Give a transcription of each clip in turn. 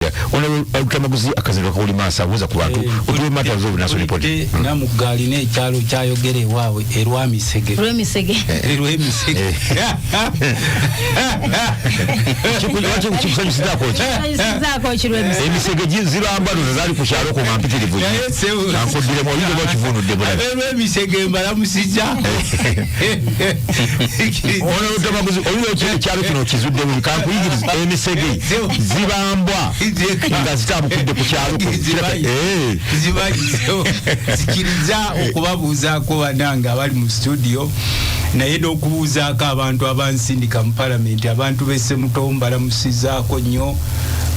Uganda. Ono Lutamaguzi akazindwa kawuli maaso abuuza ku bantu otuwe matters of national importance. Namugga alina ekyalo kyayogera ewaabwe erwamisege. Lwemisege. Erwemisege. Kikusanyusizaako ki? Zaako ki lwemisege? Emisege zibamba ndoza zaali ku kyalo ku nga mpitirivu nnyo. Naye ssebo- Kankuddiremu oyinza oba okivunudde bulabe. Aberwemisege mbalamusijja. Ono Lutamaguzi oyinza ekyalo kino okizudde bubi kankuyigirize emisege zibambwa nga zitambukidde ku kyalo ku. Zimanyi. Sikiriza okubabuuzaako banange abali mu studio, naye n'okubuuzaako abantu abansindika mu palamenti. Abantu b'e mbalamusizaako nnyo,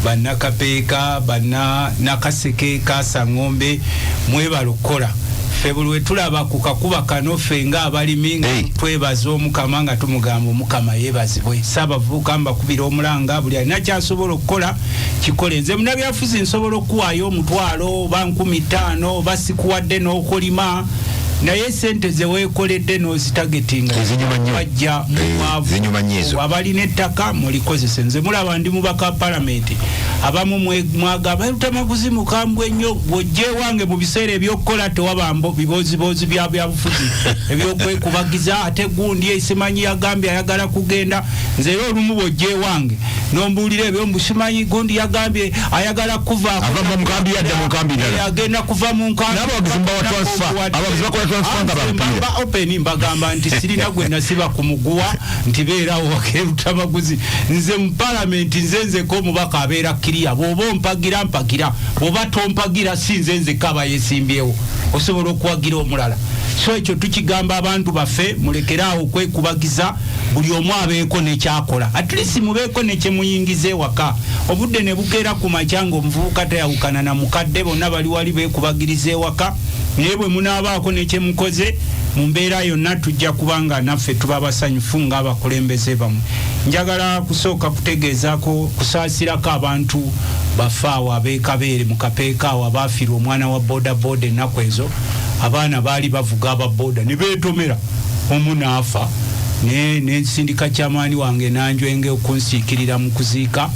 bannakapeeka, banna Nakaseke, Kasaŋŋombe, mwebala okukola. Ffe buli we tulaba ku kakuba kano, ffe ng'abalimi nga twebaza Omukama, nga tumugamba Omukama yeebazibwe. Saabavubuka mbakubira omulanga, buli alina kyasobola okukola kikole. Nze munabyafuzi nsobola okuwaayo 10,000 oba 5,000 oba sikuwadde n'okulima, naye sente zeweekoledde n'ozitagetinga Ezinyuma nnyo. Bajja mu bwavu. Zinyuma nnyo ezo. Abalina ettaka mulikozese. Nze mulaba ndi mubaka wa palamenti, abamu mwagamba Lutamaguzi mukambwe nnyo. Bw'ojja ewange mu biseera ebyokukola tewaba bibooziboozi bya byabufuzi ebyokwekubagiza, ate gundi simanyi yagambye ayagala kugenda. Nze era olumu bw'ojja ewange nombuulira ebyo mbu simanyi gundi yagambye ayagala kuvaako. Ava mu nkambi yadda mu nkambi ndala. Agenda kuva mu nkambi. N'abawagizi mubawa transfer. Abawagizi bakola transfer nga bamupiira. Mba open, mbagamba nti sirina gwe nasiba ku muguwa nti beerawo wakerutamaguzi. Nze mu palamenti nze nzeko omubaka abeera kiriya. Bw'oba ompagira mpagira, bw'oba tompagira si nze nzeka aba yesimbyewo, osobola okuwagira omulala. So ekyo tukigamba abantu baffe, mulekeraawo okwekubagiza, buli omu abeeko nekyakola, at least mubeeko nekyemuyingiza ewaka. Obudde ne bukeera ku makya nga omuvubuka tayawukana na mukadde, bonna bali wali beekubagiriza ewaka. Naye bwe munaabaako nekyemukoze mu mbeera yonna, tujja kubanga naffe tuba basanyufu ng'abakulembeze bammwe. Njagala kusooka kutegeezaako kusaasirako abantu baffe awo ab'ekabeere mu Kapeeka awo abaafiirwa omwana wa boda boda. Ennaku ezo abaana baali bavuga ababoda ne beetomera, omu n'afa. Nensindika kyamaani wange nanjwenge okunsiikirira mu kuziika,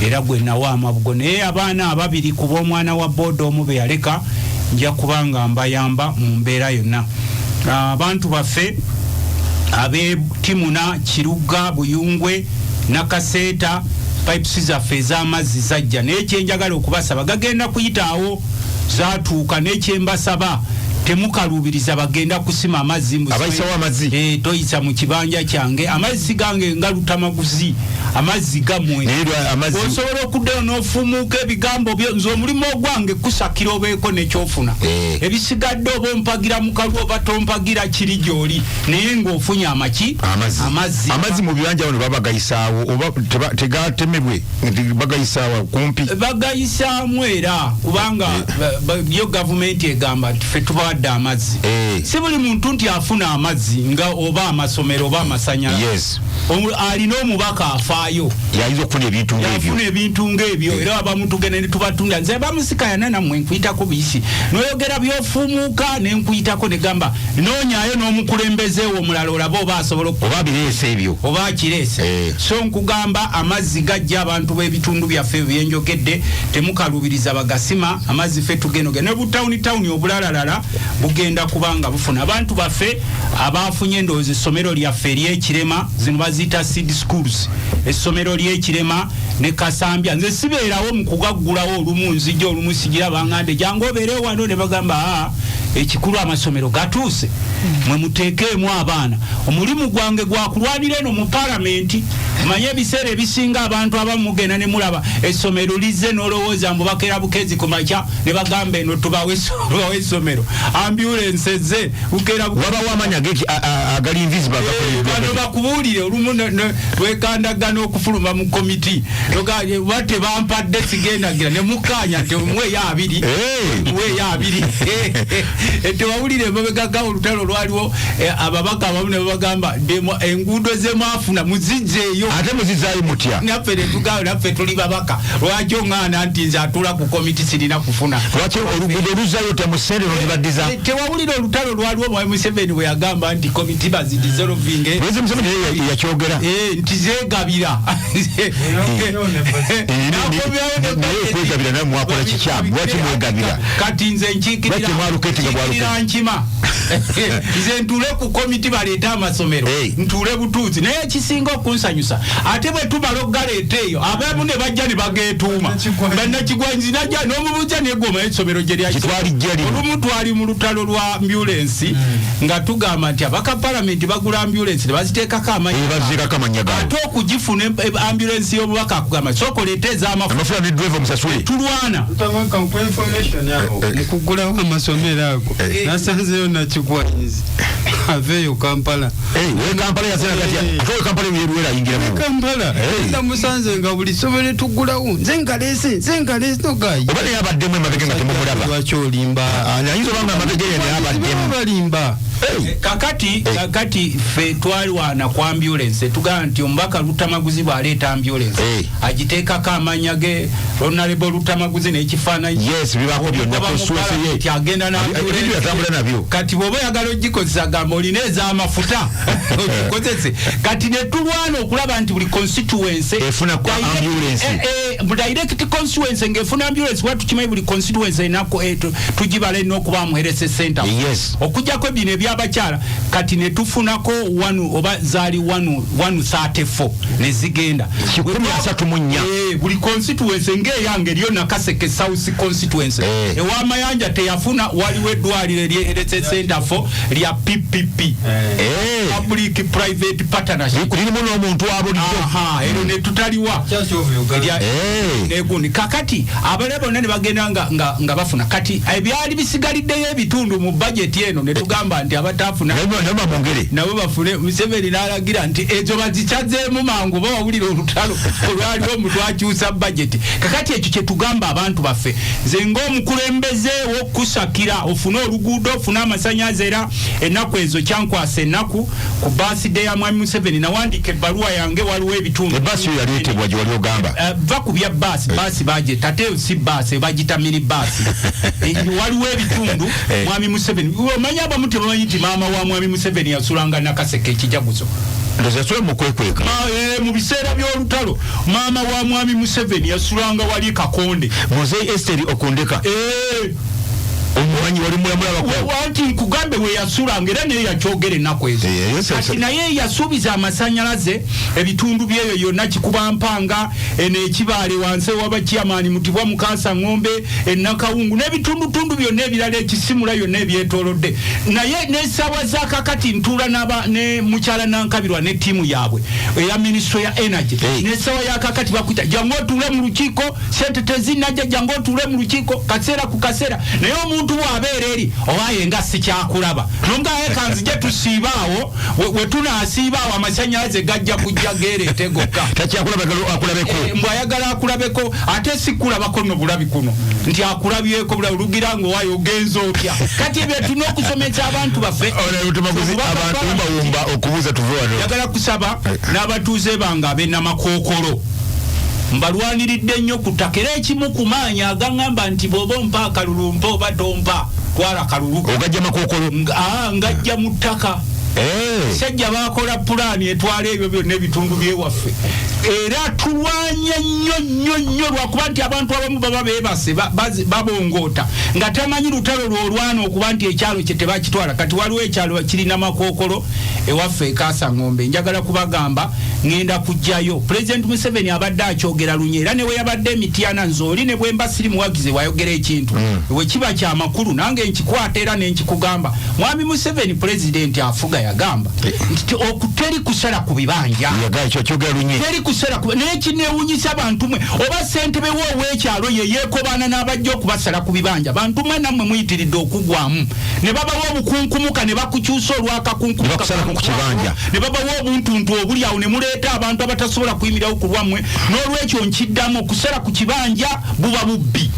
era gwe nawa amabugo. Naye abaana ababiri kuba omwana wa boda omu be yaleka, nja kubanga mbayamba mu mbeera yonna. Abantu baffe ab'e Timuna, Kiruga, Buyungwe, Nakaseeta, pipes zaffe ez'amazzi zajja, naye kyenjagala okubasaba, gagenda kuyitaawo zatuuka, naye kyembasaba temukaluubiriza bagenda kusima amazzi mbu Abayisawo amazzi. Toyisa mu kibanja kyange, amazzi gange nga Lutamaguzi, amazzi gammwe. Naye amazzi Osobola okuddayo n'ofumuuka ebigambo byo. Nze omulimu ogwange kusakira obeeko nekyofuna. Ebisigadde oba ompagira mu kalu oba tompagira, kiri gy'oli, naye ng'ofunye amaki? Amazzi. Amazzi. Amazzi mu bibanja wano baba gayisaawo oba tegatemebwe nti bagayisaawo kumpi? Bagayisaamu era kubanga yo gavumenti egamba nti ffe tubawadde amazzi. Si buli muntu nti afuna amazzi nga oba amasomero oba amasanyalaze. Alina omubaka afaayo Yayinza okufuna ebintu ng'ebyo. Yafuna ebintu ng'ebyo. Era abamu tugenda ne tubatunda. Nze bamusikayana nammwe, nkuyitako buyisi noyogera byofumuuka nenkuyitako negamba noonyayo n'omukulembeze wo omulala olabe oba asobola Oba bireese ebyo. Oba akireese. So nkugamba amazzi gajja. Abantu b'ebitundu byaffe ebyo byenjogedde, temukalubiriza bagasima amazzi. Ffe tugenda ne butawuni tawuni obulalalala bugenda kubanga bufuna. Abantu baffe abafunye endowooza, essomero lyaffe eryekirema, zino baziyita seed schools, essomero lyekirema ne Kasambya, nze sibeerawo mu kugaggulawo. Olumu nzija, olumu sigira. Baŋŋambe jangu obeere wano, ne bagamba, "Aa, ekikulu amasomero gatuuse, mwe muteekeemu abaana." Omulimu gwange gwakulwanira eno mu palamenti. Manye ebiseera ebisinga abantu abamu mugenda ne mulaba essomero lizze n'olowooza mbu bakeera bukezi ku makya ne bagamba eno tubawe essomero, ambulensi ezze bukeera Wabawo amaanyi agali invisible agakoleddwa. Bano bakubuulire, olumu lwekandagana okufuluma mu komiti, oba tebampadde sigendagira, ne mukkaanya nti muweeyo 20, muweeyo 20. Tewawulire emabegaka olutalo lwaliwo, ababaka abamu ne babagamba, "Enguudo zemwafuna muzijjeeyo." Ate muzizaayo mutya? Naffe netugamba naffe tuli babaka, lwaki oŋŋaana nti nze atuula ku komiti sirina kufuna? Lwaki oluguudo oluzaayo otya mu ssente nozibaddiza? Tewawulira olutalo lwaliwo mwami Museveni bwe yagamba nti komiti bazidissolvinge? Pulezidenti Museveni ye yakyogera. Nti zegabira. Naye Okwegabira naye mwakola kikyamu. Lwaki mwegabira? Kati nze nkiikirira Lwaki mwalocate nga bwalocate? nkiikirira nkima. Nze ntuule ku komiti baleete amasomero, ntuule butuuzi. Naye ekisinga okunsanyusa, ate bwe tumala okugaleeta eyo, abamu ne bajja ne bageetuuma. Bannakigwanyizi najja n'omubuuza, negoma essomero gye lyaki. Kitwalijja lino. Olumu twali mu lutalo lwa ambulensi nga tugamba nti abaka palamenti bagula ambulensi ne baziteekako amannya. Baziteekako amannya gaabwe. Ate okugifuna ambulensi y'omubaka akugamba sooka oleete ez'amafuta. Amafuta ne driver musasule. Tulwana. Tamaka nkuwa information awo. Mukugulawo amasomero ago, nasanzeyo Nakigwanyizi aveeyo Kampala. We Kampala yasena kati ate we Kampala yeruwera ayingira mu Kampala. Namusanze nga buli ssomero tugulawo, nze ngaleese, nze ngaleese nogayi. Oba naye abaddemu emabega nga temumulaba. Lwaki olimba? Ah, ayinza oba nga amabega ye naye abaddemu. Balimba. Kakati kakati ffe twalwana ku ambulance, tugamba nti omubaka Lutamaguzi bw'aleeta ambulance agiteekako amanya ge, Honorable Lutamaguzi, n'ekifaananyi. Yes, bibaako byonna. Oba mu constituency ye. parliament agenda na Ebintu yatambula nabyo. Kati bw'oba oyagala ogikozesa, gamba olina ez'amafuta ogikozese. Kati ne tulwana okulaba nti buli constituency Efuna ku ambulance. Direct constituency ng'efuna ambulance, kuba tukimanyi buli constituency enako tugibala erina okubaamu health center. Okujjako bino ebyabakyala, kati ne tufunako 1 oba zaali 1 134 ne zigenda. 134. Buli constituency ng'eyange eriyo Nakaseke South constituency. Ewamayanja teyafuna, waliwo eddwaliro erye health center for lya PPP, public private partnership. Lirimu n'omuntu wa bulijjo. Aha, ero ne tutaliwa. Church of Uganda. Negundi kakati abalala bonna ne bagenda nga bafuna. Kati ebyali bisigaliddeyo ebitundu mu bajeti eno ne tugamba nti abatafuna Naye bamwongere. Nabo bafune. Museveni n'alagira nti ezo bazikyazeemu mangu, bawawulira olutalo olwaliwo mu twakyusa bajeti. Kakati ekyo kyetugamba abantu baffe, nze ng'omukulembeze w'okusakira ofune oluguudo, ofune amasannyalaze. Era ennaku ezo kyankwasa ennaku, ku birthday ya mwami Museveni nawandiika ebbaluwa yange, waliwo ebitundu. Ebbaasi yo yaleetebwa gye wali ogamba? Va ku bya baasi, baasi bagita ate si baasi, bagita mini baasi. Waliwo ebitundu mwami Museveni, omanyi abamu tebamanyi nti maama wa mwami Museveni yasulanga Nakaseke ekijaguzo. Ndowooza yasula mu kwekweka. Mu biseera by'olutalo maama wa mwami Museveni yasulanga wali Kakonde. Muzeyi Esteri Okundeka. Omumanyi, wali mulamulabako? Anti nkugambe we yasulanga, era naye yakyogera ennaku ezo. Yes. Kati naye yasuubiza amasanyalaze ebitundu byeyo yonna, Kikuba Mpanga eno, ekibaale wansi ewaba chairman Mutibwa Mukasa Ng'ombe, enakawungu n'ebitundutundu byonna ebirala, ekisimula yonna ebyetolodde. Naye n'essaawa za kakati ntuula ne mukyala Nankabirwa ne ttiimu yaabwe eya ministry ya energy. N'essaawa ya kakati bakuyita, jangu otuule mu lukiiko, sente tezinnajja, jangu otuule mu lukiiko, kaseera ku kaseera. Naye omuntu bw'abeera eri owaaye nga sikyakulaba, nongaye kanzije tusiiba awo, we tunaasiiba awo amasanyalaze gajja kujja geereete gokka. Takyakulaba, akulabeko. Mbw ayagala akulabeko, ate si kulabako no bulabi kuno nti akulabyeko bulabi lugira nga owaaye ogenza otya. Kati ebyo tulina okusomesa abantu baffe. Lutamaguzi, Obubaka abantu wumbawumba okubuuza, tuve wano. Njagala kusaba n'abatuuze bange ab'enamakookolo, mbalwaniridde nnyo ku ttaka, era ekimu ku maanyi agaŋŋamba nti bw'oba ompa akalulu mpa, oba tompa twala kalulu. Ogajja makookolo? Ngajja mu ttaka. Sajja bakola pulaani etwala ebyo byonna ebitundu byewaffe, era tulwanye nnyo nnyo nnyo, lwakuba nti abantu abamu baba beebase, babongoota nga tamanyi lutalo lwolwana okuba nti ekyalo kye tebakitwala. Kati waliwo ekyalo kirina makookolo ewaffe ekasa ng'ombe. Njagala kubagamba ŋŋenda kujjayo. Pulezidenti Museveni abadde akyogera lunye, era newe yabadde emityana, nze oli ne bwemba siri muwagize wayogera ekintu we kiba kyamakulu nange nkikwata era nenkikugamba. Mwami Museveni pulezidenti afuga yagamba nti okuteri kusala ku bibanja. Yaga ekyo kyogera lunye. Teri kusala ku, naye kinewunyisa bantu mwe, oba ssentebe we ow'ekyalo ye yeekobaana n'abajja okubasala ku bibanja. Bantu mwe nammwe muyitiridde okugwamu ne babawa obukunkumuka ne bakukyusa olwakakunkumuka. Ne bakusalako ku kibanja. Ne babawa obuntuntu obuli awo ne muleeta abantu abatasobola kuyimirirawo ku lwammwe. N'olwekyo nkiddamu, okusala ku kibanja buba bubbi,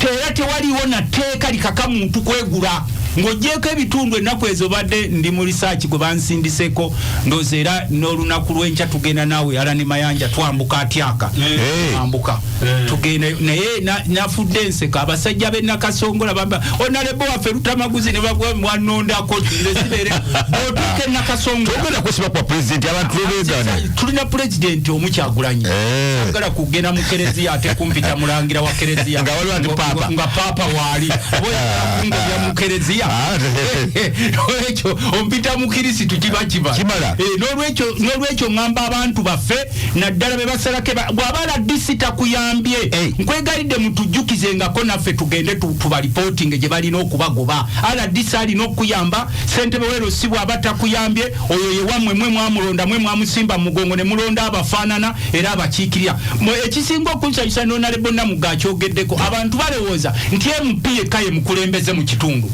era tewaliwo na tteeka likaka muntu kwegula. Ng'ogyeko ebitundu, ennaku ezo badde ndi mu research gwe bansindiseko, ndowooza era n'olunaku lw'enkya tugenda naawe Alani Mayanja, twambuka atyaka. Twambuka tugenda naye nafudde enseko. Abasajja b'e Nakasongola bamba honourable waffe Lutamaguzi ne bagwa mwanondako nze sibeere bw'otuuka e Nakasongola. Togenda kwesiba kwa pulezidenti, abantu bebeegana. Tulina pulezidenti omukyagulanyi. Agala kugenda mu kereziya ate kumpita mulangira wa kereziya. Nga waliwo ati Paapa. Nga paapa waali, oba oyagala kungobya mu kereziya? Ekyo ompita mu Kirisitu kiba kiba Kimala. N'olwekyo ŋŋamba abantu baffe, naddala be basalako bw'aba RDC takuyambye, nkwegalidde mutujjukizengako naffe tugende tubalipootinge gye balina okubagoba. RDC alina okuyamba, ssentebe w'erosi bw'aba takuyambye, oyo ye wammwe, mwe mwamulonda, mwe mwamusimba mu mugongo ne mulonda abafaanana era abakiikirira. Ekisinga okunsanyusa, honourable Namugga akyogeddeko, abantu balowooza nti MP yekka ye mukulembeze mu kitundu.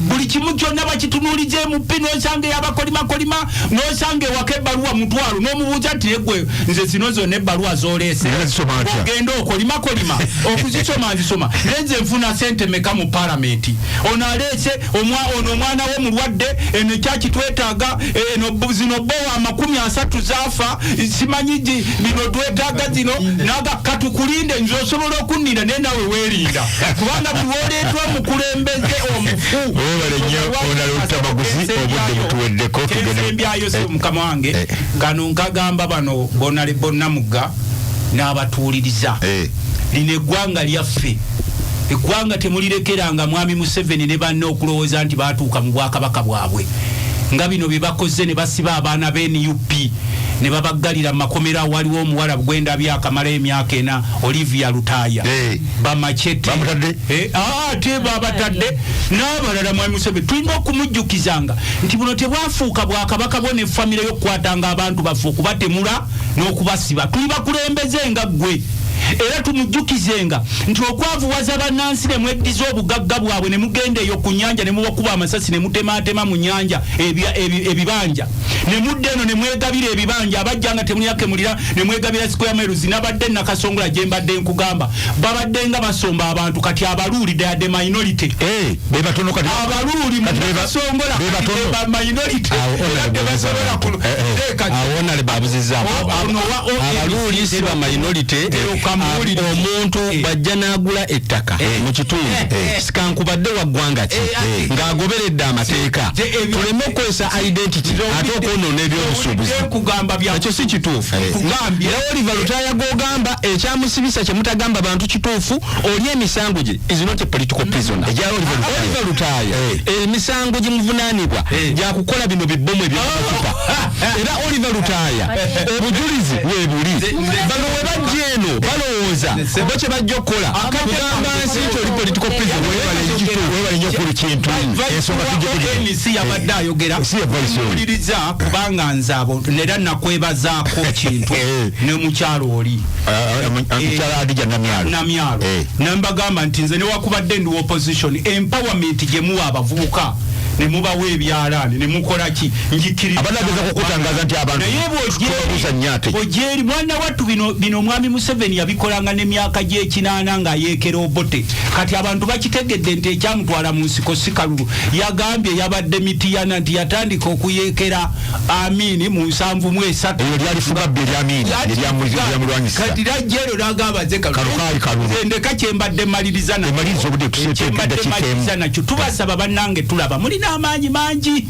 Buli kimu kyonna bakitunuuliza MP. Nosanga eyabakolimakolima, nosanga ewaka ebbaluwa mutwalo, n'omubuuza nti egwe nze zino zonna ebbaluwa zoleese Era zisoma ntya? Ogenda okolimakolima okuzisoma, nzisoma naye nze nfuna sente meka mu palamenti? Ono aleese ono omwana we mulwadde, eno ekyakitwetaaga, eno zino bowa 30 zaafa, simanyi bino twetaaga zino naga katukulinde. Nze osobola okunnira naye nawe weerinda, kubanga buli woleetwa omukulembeze omufu. Weebale nnyo, Honorable Lutamaguzi, obudde butuweddeko, Kyensembyayo, si mukama wange, kano nkagamba bano bonale bonnamugga n'abatuwuliriza. Lino eggwanga lyaffe, eggwanga temulirekeranga mwami Museveni ne banne okulowooza nti batuuka mu bwakabaka bwabwe, nga bino bye bakoze ne basiba abaana ba NUP ne babaggalira mu makomera. Waliwo omuwala gwendabye akamalayo emyaka 4, Olivia Lutaaya. Bamachete. Bamutadde? Ate babatadde n'abalala. Mwami Museveni tulina okumujjukizanga nti buno tebwafuuka bwakabaka bwo ne famire y'okukwatanga abantu baffe, okubatemula n'okubasiba. Tuli bakulembeze nga ggwe, era tumujjukizenga nti okwavuwaza bannansi ne mweddiza obugagga bwabwe ne mugenda eyo ku nnyanja ne mubakuba amasasi ne mutematema mu nnyanja ebibanja ne mudda eno ne mwegabira ebibanja, abajja nga temulina kemulira ne mwegabira square miles. Nabadde Nakasongola gye mbadde nkugamba, babadde nga basomba abantu. Kati Abaluuli, they are the minority. Be batono kati. Abaluuli mu Kati Nakasongola be kati batono. be ba minority. Awo Era honorable tebasobola Awo honorable abuzizaamu abantu. Ono wa ONC Abaluuli si ba minority. Kamuwulire. Omuntu bw'ajja n'agula ettaka mu kitundu, sikankubadde wa ggwanga ki, ng'agoberedde amateeka, tuleme okukozesa identity ate okwonoona ebyobusuubuzi. Nkugamba bya Ekyo si kituufu. Nkugambye. Era Oliver Lutaaya gw'ogamba ekyamusibisa kyemutagamba bantu kituufu, oli emisango gye is not a political prisoner. Egya Oliver Lutaaya. Oliver Lutaaya, emisango gimuvunaanibwa gyakukola bino bibbomu ebyamacupa. Era Oliver Lutaaya obujulizi weebuli. Bano we bajja eno balowooza bo kye bajja okukola kugamba nsi nti oli political prisoner. Webale nnyo kuli kintu ensonga tujja kugira. ONC yabadde ayogera. Si ye vice oyo. Mpuliriza, kubanga nze abo nera nakwebazaako kintu ne mukyalo oli. Mukyala Adija Namyalo. Namyalo. Nambagamba nti nze newakubadde ndi opposition, empowerment gye muwa abavubuka ne mubawa ebyalaani ne mukola ki, njikiriza. Abadde ageza kukutangaza nti abantu Naye tubabuuza nnyo ate. Bw'ogyeri mwana wattu, bino omwami Museveni yabikolanga n'emyaka gy'ekinaana ng'ayeekera Obote. Kati abantu bakitegedde nti ekyamutwala mu nsiko si kalulu. Yagambye yabadde Mitiyana nti yatandika okuyeekera Amini mu 73. Eryo lyali fugabbi erya Amini eryamulwanyisa. Kati lajja eryo nagamba nze Kano kaali kalulu. Ndeka kyembadde maliriza nakyo. Emaliriza, obudde tuseeteekedda. Kyembadde Kikeemu. maliriza nakyo, tubasaba bannange, tulaba mulina amaanyi mangi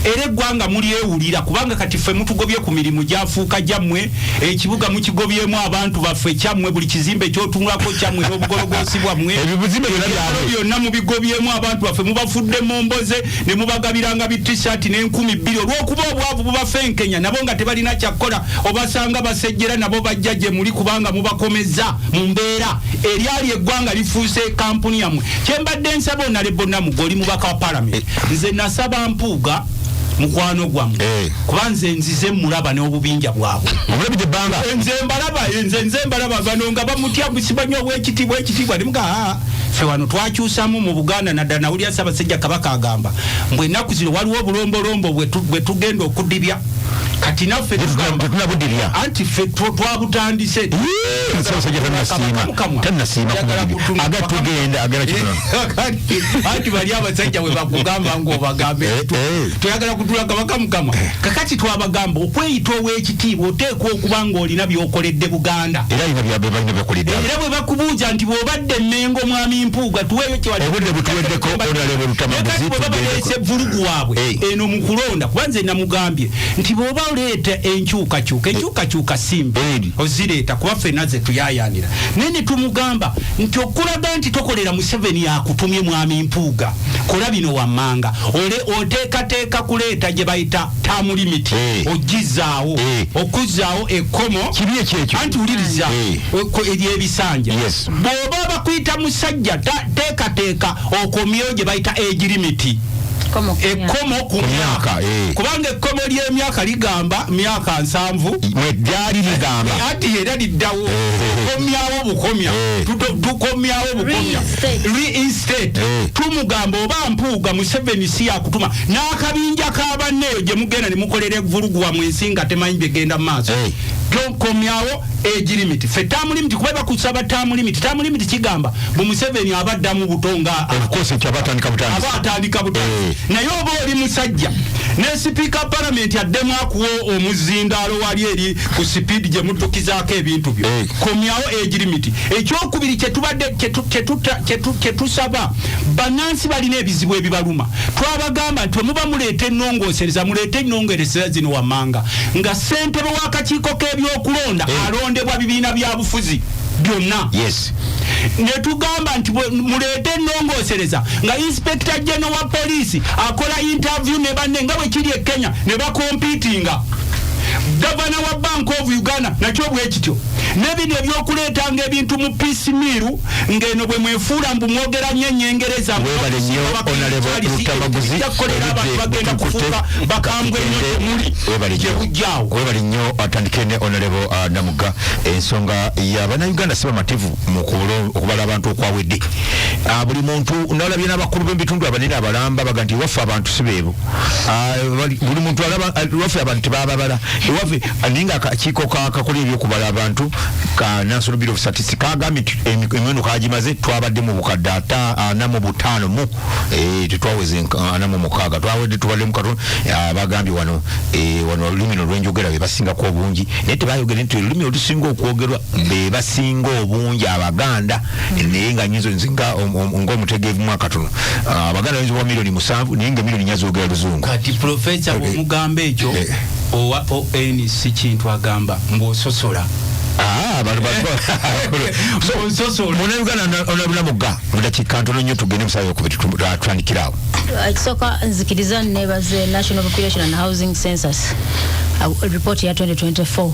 era eggwanga mulyewulira, kubanga kati ffe mutugobye ku mirimu gyafuuka gyammwe, ekibuga mukigobyemu abantu baffe kyammwe, buli kizimbe kyotunulako kyammwe n'obugologoosi bwammwe. Ebizimbe byonna Ebyalo byabwe. byonna mubigobyemu abantu baffe, mubafudde momboze ne mubagabiranga bi T-shirt n'2000 olw'okuba obwavu bubafenkenya, nabo nga tebalina kyakkola, obasanga basejjera, nabo bajja gye muli kubanga mubakomeza mu mbeera eryali eggwanga lifuuse kampuni yammwe. Kyembadde nsaba, honourable Namugga, oli mubaka wa palamenti, nze nasaba Mpuuga mukwano gwammwe, kuba nze nzize mulaba n'obubinja bwabwe. Omulabidde ebbanga. Nze mbalaba, nze mbalaba bano nga bamutya, simanyi obwekitiibwa ekitiibwa nemuga. Ffe wano twakyusamu mu Buganda, naddala nawulira Ssaabasajja Kabaka agamba mbwe ennaku zino waliwo obulombolombo bwe tugenda okudibya. Kati naffe tugamba Tetunabudirya. Anti ffe twabutandise. Ssaabasajja tannasiima, tannasiima kubudirya. Aga tugenda agala kitono. Anti bali abasajja bwe bakugamba ng'obagambe toyagala kutula Kabaka Mukama. Kakati twabagamba, okweyita ow'ekitiibwa oteekwa okuba ng'olina by'okoledde Buganda. Era alina balina byakoledde. Era bwe bakubuuza nti bw'obadde Emmengo, mwami Mpuuga, tuweeyo kyewali. Obudde butuweddeko, Honorable Lutamaguzi, Kati bwe baba tugendeko. baleese vulugu waabwe eno mu kulonda, kuba nze namugambye nti bw'oba oleeta enkyukakyuka, enkyukakyuka simbi ozireeta kuba ffenna ze tuyayaanira, naye ne tumugamba nti okulaga nti tokolera Museveni yakutumye, mwami Mpuuga, kola bino wammanga. Ole oteekateeka kuleeta gye bayita term limit, ogizaawo, okuzzaawo ekkomo. Kibi ekyekyo. Anti wuliriza, eryebisanja. Bw'oba bakuyita musajja, teekateeka okomyewo gye bayita age limit, Ekkomo ku myaka. Ekkomo ku myaka, kubanga ekkomo ly'emyaka ligamba myaka 70. Mwe lyali ligamba. Anti era liddawo. Tukomyawo bukomya. Tukomyawo bukomya. Reinstate. Reinstate. Tumugamba, oba Mpuuga, Museveni si yakutuma n'akabinja k'abanneeyo gye mugenda ne mukolera evulugu wamwe ensi nga temanyi byegenda mu maaso. Tokomyawo age limit. Ffe term limit, kuba bakusaba term limit. Term limit kigamba bu Museveni abaddamu buto nga Of course, ekyo aba atandika butandisi. Aba atandika butandisi. Naye oba oli musajja, ne sipiika palamenti addemu akuwa omuzindaalo wali eri ku sipiidi gye muddukizaako ebintu byo. Komyawo age limit. Ekyokubiri kyetubadde kyetusaba, bannansi balina ebizibu ebibaluma. Twabagamba nti bwe muba muleeta ennongoosereza, muleete ennongosereza zino wammanga nga ssentebe w'akakiiko k'ebyokulonda alondebwa bibiina bya bufuzi byonna. Ne tugamba nti muleete ennongoosereza nga Inspector General wa poliisi akola interview ne banne nga bwe kiri e Kenya ne bakompitinga. Gavana wa Bank of Uganda nakyo bwe kityo, nebino ebyokuleetanga ebintu mu piecemeal, ng'eno bwe mwefuula mbu mwogera nnyo enyengereza. Weebale nnyo, Honorable Lutamaguzi. Kukolera abantu bagenda kufuuka bakambwe nnyo temuli Webale gye nnyo. bujjaawo. Webale nnyo. Atandike ne Honorable Namuga. Ensonga y'Abannayuganda si bamativu mu okubala abantu okwawedde. Buli muntu nalabye n'abakulu b'ebitundu abanene abalamba baga nti ewaffe abantu si beebo. Buli muntu alaba ewaffe abantu tebababala ewaffe, naye nga akakiiko kakola ebyokubala abantu ka National Bureau of Statistics kagambye nti emiwendo kagimaze, twabadde mu bukadde 45 mu tetwaweze 46, twawedde tubadde mu katono. Bagambye wano wano olulimi no lwenjogera be basingako obungi, naye tebayogere nti olulimi olusinga okwogerwa be basinga obungi Abaganda. Naye nga nyinza nze nga ng'omutegeevu mu akatono, Abaganda bayinza okuba miliyoni 7, naye nga miliyoni 4 zoogera Luzungu. Kati profesa, bwomugamba ekyo owa ONC kintu agamba mbw'ososola. Ah, Bw'ososola. Munnayuganda onabulamuga mu dakiika ntono nnyo, tugende musawo yokubiri, tutandikirawo. Ekisooka, nzikiriza nebaze National Population and Housing Census report ya 2024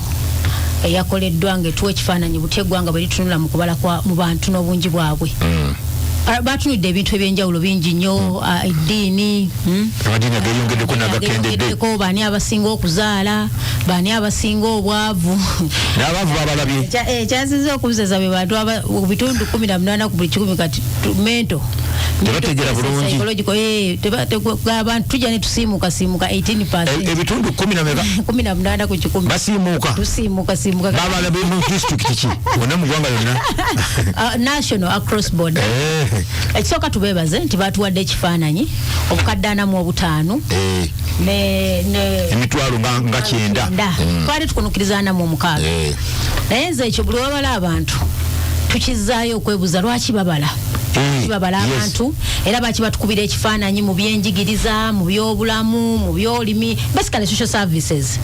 eyakoleddwa ngaetuwa ekifaananyi butya eggwanga bwe litunula mu kubala kwa mu bantu n'obungi bwabwe. Batunudde ebintu ebyenjawulo bingi nnyo, eddiini, Amadiini ageyongeddeko n'agakendedde. Ageyongeddeko, baani abasinga okuzaala, baani abasinga obwavu. N'abaavu babalabye. Kyasinze okubuzeza be bantu ku bitundu 18 ku buli 100 kati mento Tebategeera bulungi. Psychological, abantu tujja ne tusiimuka siimuka 18%. Ebitundu kumi na meka? 18 ku 100. Basiimuuka. Tusiimuka siimuka. Babalabye mu disitulikiti ki wonna, mu ggwanga lyonna? National, across border. Ekisooka, tubeebaze nti batuwadde ekifaananyi obukadde 45 ne emitwalo nga 90. 90. Twali tukunukiriza 46. Naye nze ekyo, buli wabala abantu tukizaayo okwebuuza lwaki babala. Lwaki babala abantu, era baki batukubira ekifaananyi mu byenjigiriza, mu byobulamu, mu byolimi, basically social services.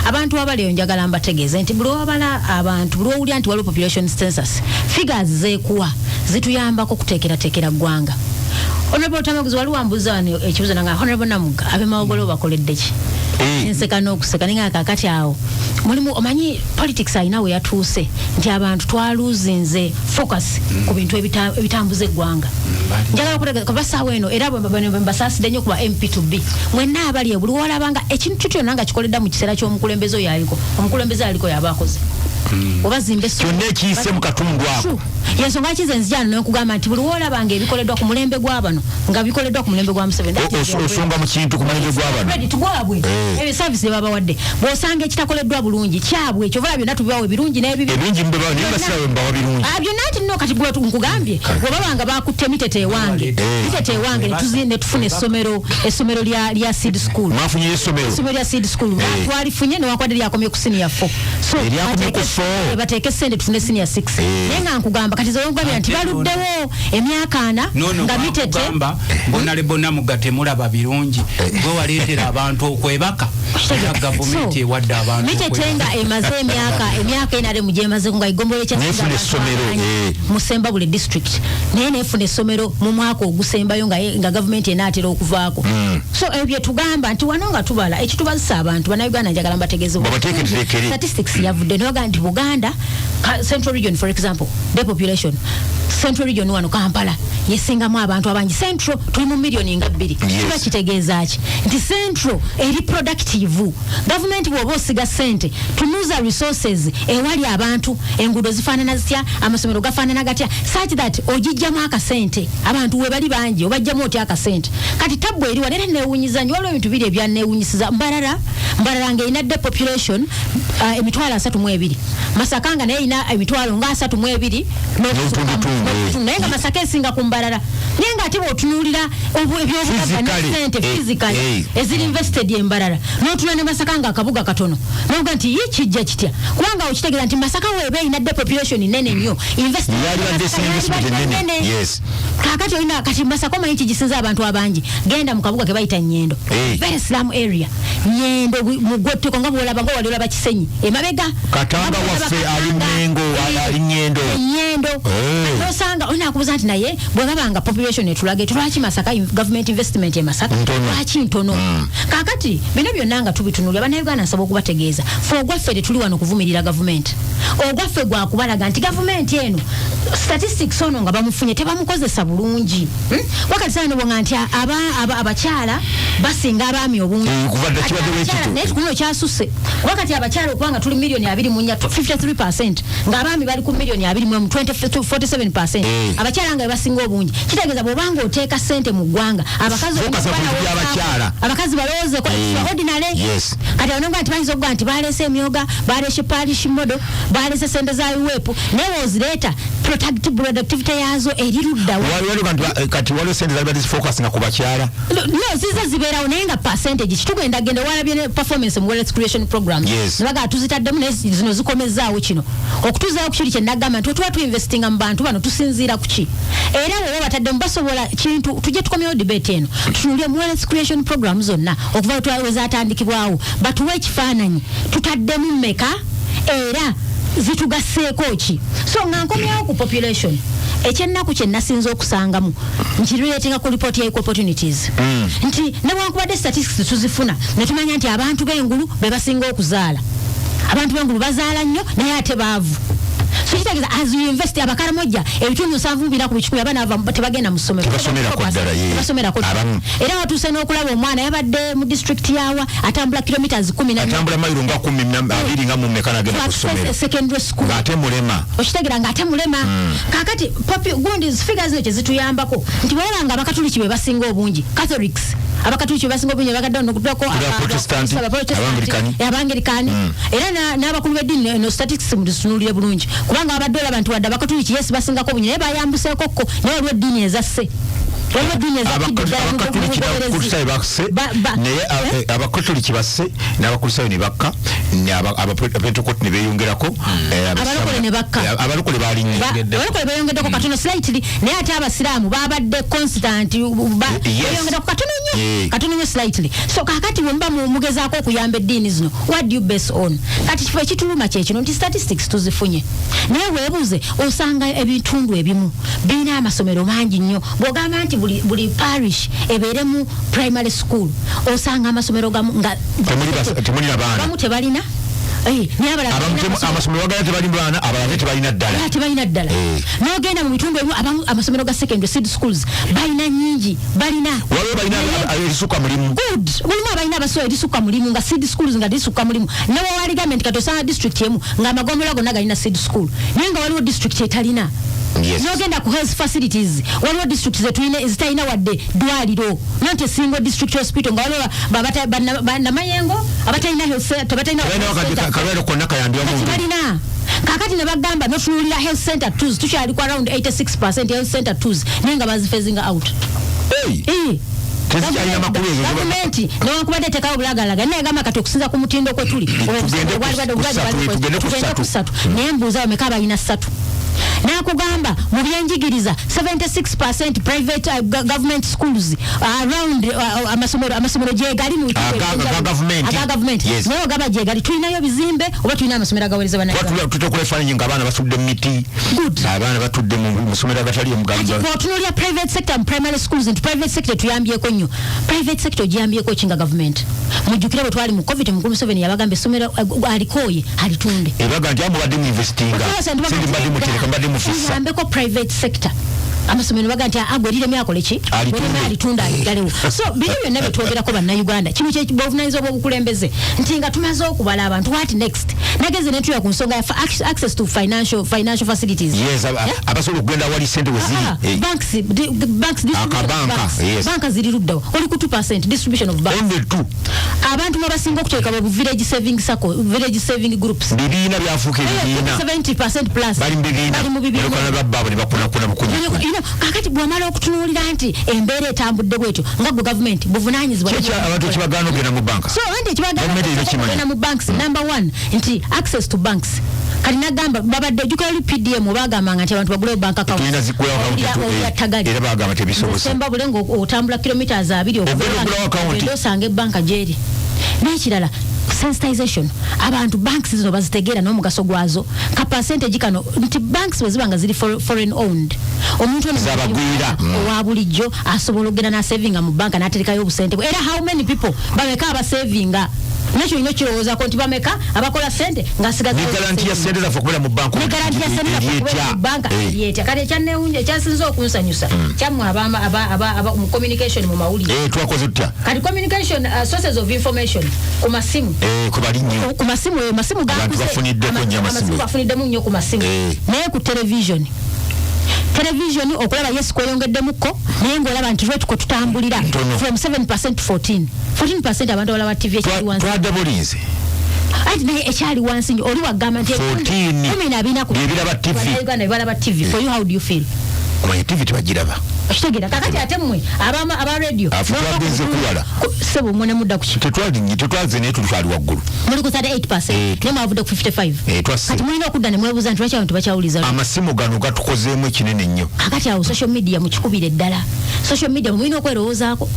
Abantu abali eyo, njagala mbategeeze nti buli wabala abantu, buli wowulira nti waliwo population census, figures zeekuwa zituyambako okuteekerateekera ggwanga. Honorable Tamaguzi, wali wambuuza wano ekibuzo nanga, "Honorable Namuga, ab'Emawogolo bakoledde ki?" Nseka n'okuseka ninga kakati awo mulimu, omanyi politics alina we yatuuse nti abantu twaluzinze focus ku bintu ebitambuza eggwanga. Njagala kulaga kuba saawa eno era bwe mbasaasidde nnyo kuba MP to be mwenna abali eyo, buli wolabanga ekintu kyonna nga kikoledda mu kiseera ky'omukulembeze oyo aliko, omukulembeze aliko yaba akoze. Oba zimba essomero. Kyonna ekiyise mu katundu ako. Yensonga kize nzijano nenkugamba nti buli woolabanga ebikoleddwa ku mulembe gw'abano nga bikoleddwa ku mulembe gwa Museveni, that is your Osonga mu kintu ku mulembe gw'abano. Credit gwabwe. Ebyo service babawadde, bw'osanga ekitakoleddwa bulungi kyabwe. Kyova byonna tubibawe ebirungi n'ebibi. Ebingi mubebawo, naye basirawe mbawa birungi. Ah, byonna nti nno kati gwe nkugambye bwe babanga bakutte Mitete ewange, Mitete ewange ne tufuna essomero lya seed school. Mwafunye essomero. Essomero lya seed school twalifunye, newakwadde lyakomye ku senior 4, so Eryakomye ku 4. Bateeke sente tufune senior 6. Naye nga nkugamba kati zenkugambira nti baluddewo emyaka 40 Nono nga Mitete bakugamba bonalebo Namuga temulaba birungi, gwe waleetera abantu okwebaka. Era gavumenti So, ewadde abantu Mitete okwebaka. nga emaze emyaka NRM gyemaze nga egombolola ekyasinga Nefuna abantu essomero, abangi musemba buli district, naye nefuna essomero mu mwaka ogusembayo nga gavumenti enaatera okuvaako. So ebyo bye tugamba nti wano nga tubala ekitubazisa abantu bannayuganda, njagala mbategeeze Babateeketeekere. Statistics yavudde nebagaa nti Buganda, Central Region, for example, depopulation, Central Region wano Kampala yesingamu abantu abangi. Central tuli mu miliyoni nga 2. Kiba kitegeeza ki? Nti Central eri productive. Gavumenti bw'oba osiga sente, tunuza resources ewali abantu, enguudo zifaanana zitya, amasomero gafaanana gatya, such that ogijjamu akasente. Abantu we bali bangi, obajjamu otya akasente? Kati tabbu eri wano era newunyiza nnyo. Waliwo ebintu biri ebyanewunyisiza. Mbarara ng'erina depopulation 32,000, Masaka nga naye erina emitwalo nga 32 N'obutundutundu, eh. naye nga Masaka esinga ku Mbarara, naye nga ate bw'otunuulira ebyobugagga ne Physically, sente physically eziri invested e Mbarara, n'otunula ne Masaka nga akabuga katono, noga nti ye kijja kitya? Kubanga okitegeera nti Masaka weeba erina depopulation nene nnyo, investment Yalibadde Masaka investment yalibadde ennene. nnene. Kakati olina kati Masaka omanyi kigisinza abantu abangi? Genda mu kabuga ke bayita Nyendo, very slum area. Nyendo mugwetteko nga bwolaba nga wali olaba Kisenyi emabega. Katanga Nga bw'olaba waffe ali Katanga. Mengo, ali Nyendo. Nyendo. Nosanga olina akubuza nti naye bwe baba nga population etulaga etyo, lwaki Masaka government investment e Masaka Ntono. lwaki ntono? Kakati bino byonna nga tubitunulira, bannayuganda nsaba okubategeeza, fe ogwaffe tetuli wano kuvumirira gavumenti. Ogwaffe gwakubalaga nti gavumenti eno statistics ono nga bamufunye tebamukozesa bulungi. Wakati sana nobonga nti abakyala basinga abaami obungi. Kuva dda Kati kibadde bwe abakyala- kityo. Naye kuno kyasusse, kuba kati abakyala okuba nga tuli miliyoni 24, 53%, ng'abaami bali ku miliyoni 21, 47%, abakyala nga bebasinga obungi, kitegeeza bw'obanga oteeka sente mu ggwanga, abakazi Focus ku bintu by'abakyala. abakazi balowoozeko extraordinary. Kati abonga nti bayinza okuga nti baleese emyoga, baleese parish model, baleese sente za UWEP, naye wozireeta productivity yaazo eri luddawa? Kati waliwo sente zalibadde zifocusinga ku bakyala. No, zize zibeerawo, naye nga percentage kitugenda genda walabye ne performance mu wealth creation program. Nebagaa tuzitaddemu, naye zino zikomezaawo kino okutuzaawo ku kiri kye nagamba nti wetuba tuinvestinga mu bantu bano, tusinziira ku ki? Era bwe bataddemu basobola kintu tujje tukomyewo debate eno, tutunulire mu wealth creation program zonna okuva we zatandikibwawo, batuwe ekifaananyi tutaddemu mmeka era zitugasseeko ki. So nga nkomyewo ku population, ekyennaku kye nasinza okusangamu nkirelatinga ku report ya equal opportunities, nti newankubadde statistics tuzifuna ne tumanya nti abantu b'engulu be basinga okuzaala, abantu b'engulu bazaala nnyo naye ate baavu. So kitegeeza as you invest, Abakaramoja 74% abaana bava tebagenda mu ssomero. Tebasomerako ddala, ye. Tebasomerako ddala. Abamu. Era watuuse n'okulaba omwana yabadde mu district yawa atambula kilometers 14. Atambula mayiro nga 12 nga mumeka nagenda ku ssomero. Secondary school. Ng'ate mulema. Okitegeera ng'ate mulema. Kakati gundi figures zino kyezituyambako nti bwolaba nga Abakatuliki be basinga obungi, Catholics, Abakatuliki be basinga obungi, bagadde nokudako Abaprotestant, Abangilikani. Abangilikani, era n'abakulu b'eddiini. No statistics muzitunuulire bulungi, kubanga abadde olaba nti wadde Abakatuliki yes basingako obungi, naye bayambuseeko ko, naye waliwo eddiini ezasse, waliwo eddiini ezakkidde ddala mu Abakatuliki bugoberezi. n'Abakristaayo basse. Naye Abakatuliki basse n'Abakristaayo ne bakka, Abapentekote ne beeyongerako, Abalokole ne bakka. Abalokole baalinnye. Abalokole beyongeddeko katono slightly, naye ate Abasiraamu babadde constant, beyongeddeko katono nnyo, katono nnyo slightly. So kakati bwemuba mugezaako okuyamba eddiini zino, what do you base on? Kati kifo ekituluma kyekino nti statistics tuzifunye, naye weebuze osanga ebitundu ebimu birina amasomero mangi nnyo. Bw'ogamba nti buli parish ebeeremu primary school, osanga amasomero gamu nga Temuli temuli na baana. Bamu tebalina. Naye abalala amasomero bagala tebali baana, abalala tebalina ddala. Tebalina ddala. N'ogenda mu bitundu ebimu, abamu amasomero ga secondary, seed schools balina nyingi, balina. Waliwo balina erisukka mulimu. Good, mulimu abalina abasobola erisukka mulimu, nga seed schools nga lisukka mulimu. Newawali gavumenti kati osanga district emu nga amagombolola gonna galina seed school, naye nga waliwo district etalina. Nogenda ku health facilities, waliwo district zetulina ezitalina wadde ddwaliro, not a single district hospital, nga waliwo bannamayengo abatalina health center, batalina. Kalwaliro konna kayambibwa. Kati balina kakati ne bagamba notunuulira health center twos, tukyali ku around 86 health center twos, naye nga baziphasinga out. Hey. Eh. Gavumenti newankubadde etekawo obulagalaga, naye gamba kati okusinza ku mutindo kwe tuli tugende ku ssatu, naye mbuuza bameka abalina ssatu? Nakugamba mu byenjigiriza 76 private, government schools around, amasomero gyegali mu aga gavumenti, naye ogaba gyegali, tulinayo bizimbe oba tulina amasomero agaweereza bannayuganda? Tutekola efaananyi nga abaana batudde mu miti, abaana batudde mu masomero agatali. Otunuulira private sector mu primary schools, nti private sector tuyambyeko nnyo. Private sector ogiyambyeko ki nga gavumenti? Mujjukire bwe twali mu COVID, mukulu Museveni yabagamba essomero alikooye alitunde. Ebaga nti amubadde mu investinga, sente mbadde mutereka, mbadde mufissa. Tuyambeko private sector amasomero, baga nti agwe eriremye akole ki? Alitunda, aligalewo. So biri byonna byetwogerako bannayuganda, kino kyobuvunanyizibwa bw'obukulembeze nti nga tumaze okubala abantu, what next? Nageze netuya ku nsonga ya access to financial facilities. Yes, abasobola okugenda wali sente weziri. Banks, banks, banka ziri luddawa? Oli ku 2 distribution of banks. Only two. Abantu mwe basinga okuteeka mu village saving sacco, village saving groups. Bibiina byafuuka ebibiina. 70 plus. Bali mu bibiina. Bali mu bibiina. Babbaabo ne bakunakuna bukunya. Kakati bw'omala okutunuulira nti embeera etambudde bwetyo, nga gwe gavumenti buvunanyizibwa. Abantu ekibagaana okugenda mu banka? So anti ekibagaana mu banks, number one nti access to banks. Kati nagamba babadde ojjukira oli PDM bagambanga nti abantu bagulewo bank account. Era bagamba tebisobose. Sembabule nga otambula kilometers 2 okuva osanga ebbanka gyeri. N'ekirala, sensitization, abantu banks zino bazitegeera n'omugaso gwazo, ka percentage kano nti banks bwe ziba nga ziri foreign owned, omuntu ono owa bulijjo asobola okugenda n'asavinga mu banka n'aterekayo obusente. Era how many people, bameka abasavinga? Nakyo olina okirowoozaako nti bameka abakola sente ng'asigaza ya sente zaffe okubeera mu banka? Ne garanti ya sente zaffe okubeera mu banka eryetya? Kati ekyanneewunya, ekyasinze okunsanyusa, kyammwe aba mu communication, mu mawulire. Twakoze tutya? Kati communication, sources of information ku masimu. Kubali nnyo. Ku masimu, masimu. Abantu bafuniddeko nnyo amasimu. Bafuniddemu nnyo ku masimu, naye ku television okulaba, yes, kweyongeddemukko, naye ngaolaba nti rate kwe tutambulira from 7 to 14 abantu abalaba TV ekyali wansi. Twadabulinze. Anti naye ekyali wansi nnyo. Oli wagamba nti 14 Ebiraba TV. Uganda ebalaba TV, for you, how do you feel? Omanye TV tebagiraba. Okitegeera? Kakati ate mmwe aba radio? Twagenze kuwala. Sebo, mwe nemudda ku ki? Tetwalinye, tetwaze, naye tulitwali waggulu. Muli ku 38, naye mwavudde ku 55. Kati mulina okudda ne mwebuuza nti lwaki abantu bakyawuliza? Amasimu gano gatukozeemu ekinene nnyo. Kakati awo social media mukikubire ddala. Social media mulina okwerowoozaako,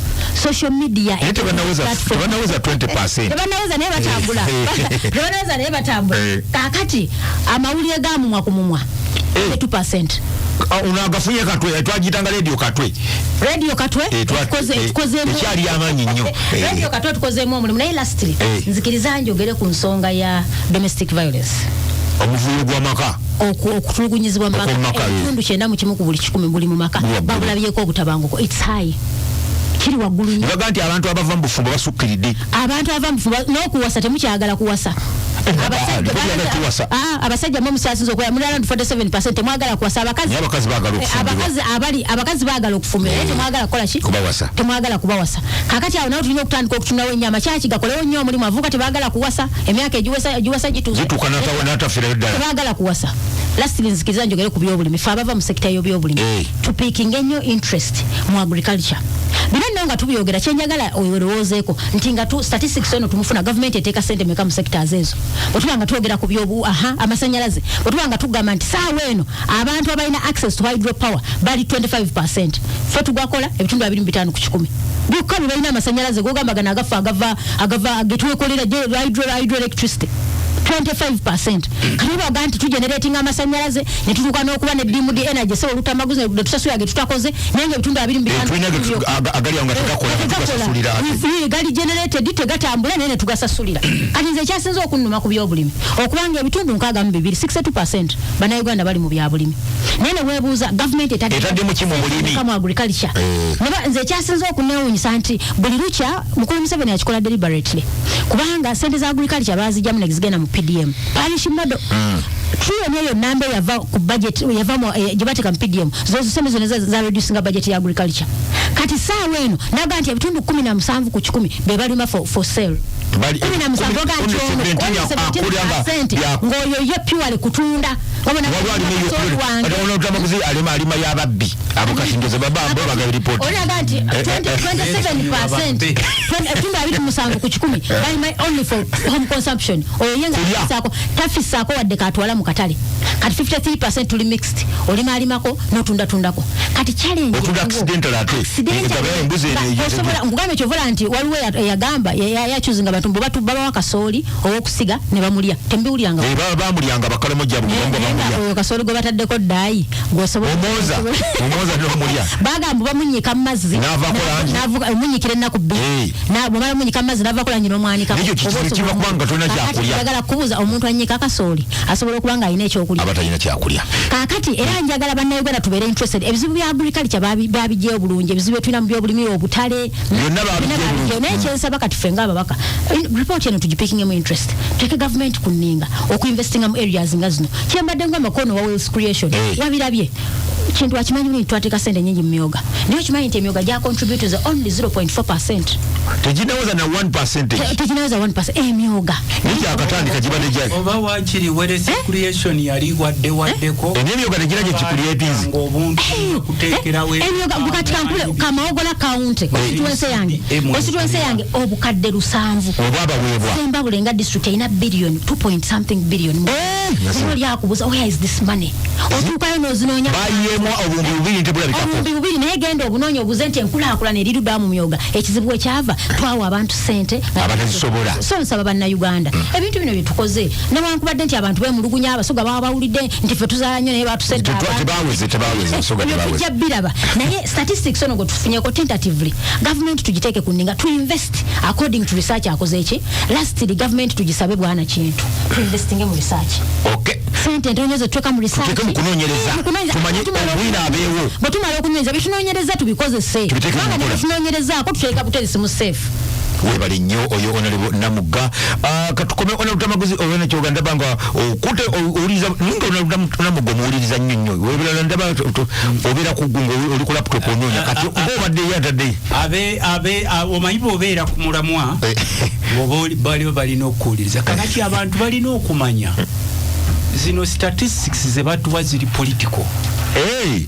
social media. Naye tebanaweza 20. Tebanaweza, naye batambula. Tebanaweza, naye batambula. Kakati amawulire ga mumwa ku mumwa, 2. Ono agafunye Katwe, twagitanga Radio Katwe. Radio Katwe tukozeemu. Ekyali amaanyi nnyo. Radio Katwe tukozeemu omulimu, naye lastly nzikiriza njogere ku nsonga ya domestic violence. Omuvuyo gw'amaka. Okutulugunyizibwa mu maka, 91 ku buli 100 buli mu maka babulabyeko obutabanguko. It's high, kiri waggulu nnyo. Baga nti abantu abava mu bufumbo basukkiridde. Abantu abava mu bufumbo n'okuwasa temukyagala kuwasa. Abasajja mwe musasinze okwera, muli around 47 temwagala kuwasa. Abakazi abakazi baagala okufumbirwa. Abakazi abali, abakazi baagala okufumbirwa, naye temwagala kukola ki? Kubawasa. Temwagala kubawasa. Kakati awo nawe tulina okutandika okutunawo ennyama kyaki gakolewo nnyo omulimu. Avuka tebaagala kuwasa, emyaka egiwasa gituuse. Gituuka n'atafiirayo ddala. Tebaagala kuwasa. Lastly, nzikiriza njogere ku byobulimi. Fe abava mu sector y'obyobulimi, tupiikinga ennyo interest mu agriculture. Bino nno nga tubyogera, kyenjagala olowoozeeko nti nga statistics eno tumufuna, gavumenti eteeka sente meka mu sectors ezo? Bwetuba nga twogera ku byobu, aha, amasanyalaze, bwetuba nga tugamba nti saawa eno abantu abalina access to hydro power bali 25, fe tugakola ebitundu 25 ku 100 byokka bye balina amasanyalaze. Gogamba gano agafa agava getwekolera hydroelectricity. 25%. Kati baga nti tugeneratinga amasanyalaze ne tutuuka n'okuba ne dimmed energy, so olutamaguzi ne tusasulira ge tutakoze, naye nga ebitundu 25 Tulina agali awo nga tegakola, tugasasulira ate. Gali generated, tegatambula, naye ne tugasasulira. Kati nze ekyasinze okunnuma ku byobulimi, okubanga ebitundu 62, 62% bannayuganda bali mu byabulimi, naye ne weebuuza gavumenti Etaddemu ki mu bulimi? Mu agriculture. Neba nze ekyasinze okuneewuunyisa nti buli lukya mukulu Museveni akikola deliberately, kubanga sente za agriculture bazijjamu ne zigenda mu PDM parish model. Trillion eyo namba eyava ku budget, yava mu gye bateeka mu PDM, zo sente zonna za reducinga budget ya agriculture. Kati saawa eno naga nti ebitundu 17% be balima for sale. 17, oga nti ono 17 only akulya nga 17% ng'oyo ye purely kutunda. Wabona Waliwo alima kasooli wange. Olutamaguzi alima, alima y'ababbi abo. Kati ndoze baba bo bagaba report. Olaga nti 27%, ebitundu 27% balima only for home consumption. Oyo ye nga Kulya. tafisaako wadde katwala mu katale. Kati 53% tuli mixed, olima alimako n'otundatundako. Kati challenge Otunda eriwo. accidental ate. Accidental. Etabeera embuzi eno Osobola nkugambye kyovola nti waliwo eyagamba yakyuzinga abantu mbu babawa kasooli ow'okusiga ne bamulya, tembiwuliranga. Baba bamulyanga bakalamo jabu Naye ngo nga bamulya. oyo kasooli gwe bataddeko ddayi gwosobola Omwoza, omwoza n'omulya. Bagamba bamunyika mu mazzi. N'avaako langi. Omunyikira ennaku 2. Bw'omala munyika mu mazzi n'avaako langi n'omwanika. Ekyo kizibu kiva kubanga tolina kyakulya. Njagala kubuuza, omuntu anyika kasooli asobola okuba nga alina ekyokulya? Aba talina kyakulya. Kaakati era njagala bannayuganda tubeere interested. Ebizibu bya agriculture babiggyeyo bulungi, ebizibu byetulina mu byobulimi, obutale, Byonna babiggyeyo byonna bulungi. babiggyeyo. Naye kyensaba kati ffe ng'ababaka, report eno tugipikingemu interest, tuteeke gavumenti ku nninga okuinvestinga mu areas nga zino. Kyembadde ngamba kono wa wealth creation, wabirabye kintu akimanyi bulungi, twateeka sente nyingi mu myoga, naye okimanyi nti emyoga gya contribute only 0.4%? Teginaweza na 1 percentage. Teginaweza 1% emyoga. Nekyakatandika gibadde gya Oba wakiri wealth creation yali wadde waddeko. Emyoga tegina gye kicreatinze. Obuntu kuteekerawo. Emyoga kati kankule Kamawogola county, constituency yange, constituency yange, obukadde 700 oba abaweebwa. Sembabule nga district erina billion 2 point something billion. Naye oli akubuuza, where is this money? Otuukayo n'ozinoonya. Bayiyeemu 2000 tebulabikako. 2000, naye genda obunoonya obuze nti enkulaakulana eriruddawo mu myoga. Ekizibu ekyava, twawa abantu sente Abatazisobola. So nsaba bannayuganda, ebintu bino byetukoze, newankubadde nti abantu bemulugunya, Abasoga baba bawulidde nti ffe tuzaala nnyo, naye batusedde abantu. Tebaweze, tebaweze, Abasoga Ebyo tebaweze. tujja biraba, naye statistics ono gwe tufunyeko tentatively, gavumenti tugiteeke ku nninga to invest according to research akoze eki. Lastly, gavumenti tugisabe bwana kintu, tuinvestinge mu research. Sente entono zetuteeka mu research. Tuteeke mu kunoonyereza. Eh, mu kunoonyereza. Tumanye Tumala obwino abeewo. Bwe tumala okunoonyereza, byetunoonyereza tubikozese. Tubiteeke mu Kubanga nkola. ne byetunoonyerezaako tuteeka buteresi mu safe. Webale nnyo oyo Honorable Namugga. Katukome Honorable Tamaguzi olwena kyoga, ndaba nga okute owuliriza ninga Honorable Namugga omuwuliriza nnyo nnyo. Webirala ndaba obeera ku gungo, oli ku laptop onoonya. Kati ng'obadde ye atadde Abe omanyi bw'obeera ku mulamwa, bw'oba baliba balina okuwuliriza. Kakati abantu balina okumanya zino statistics ze batuwa ziri political.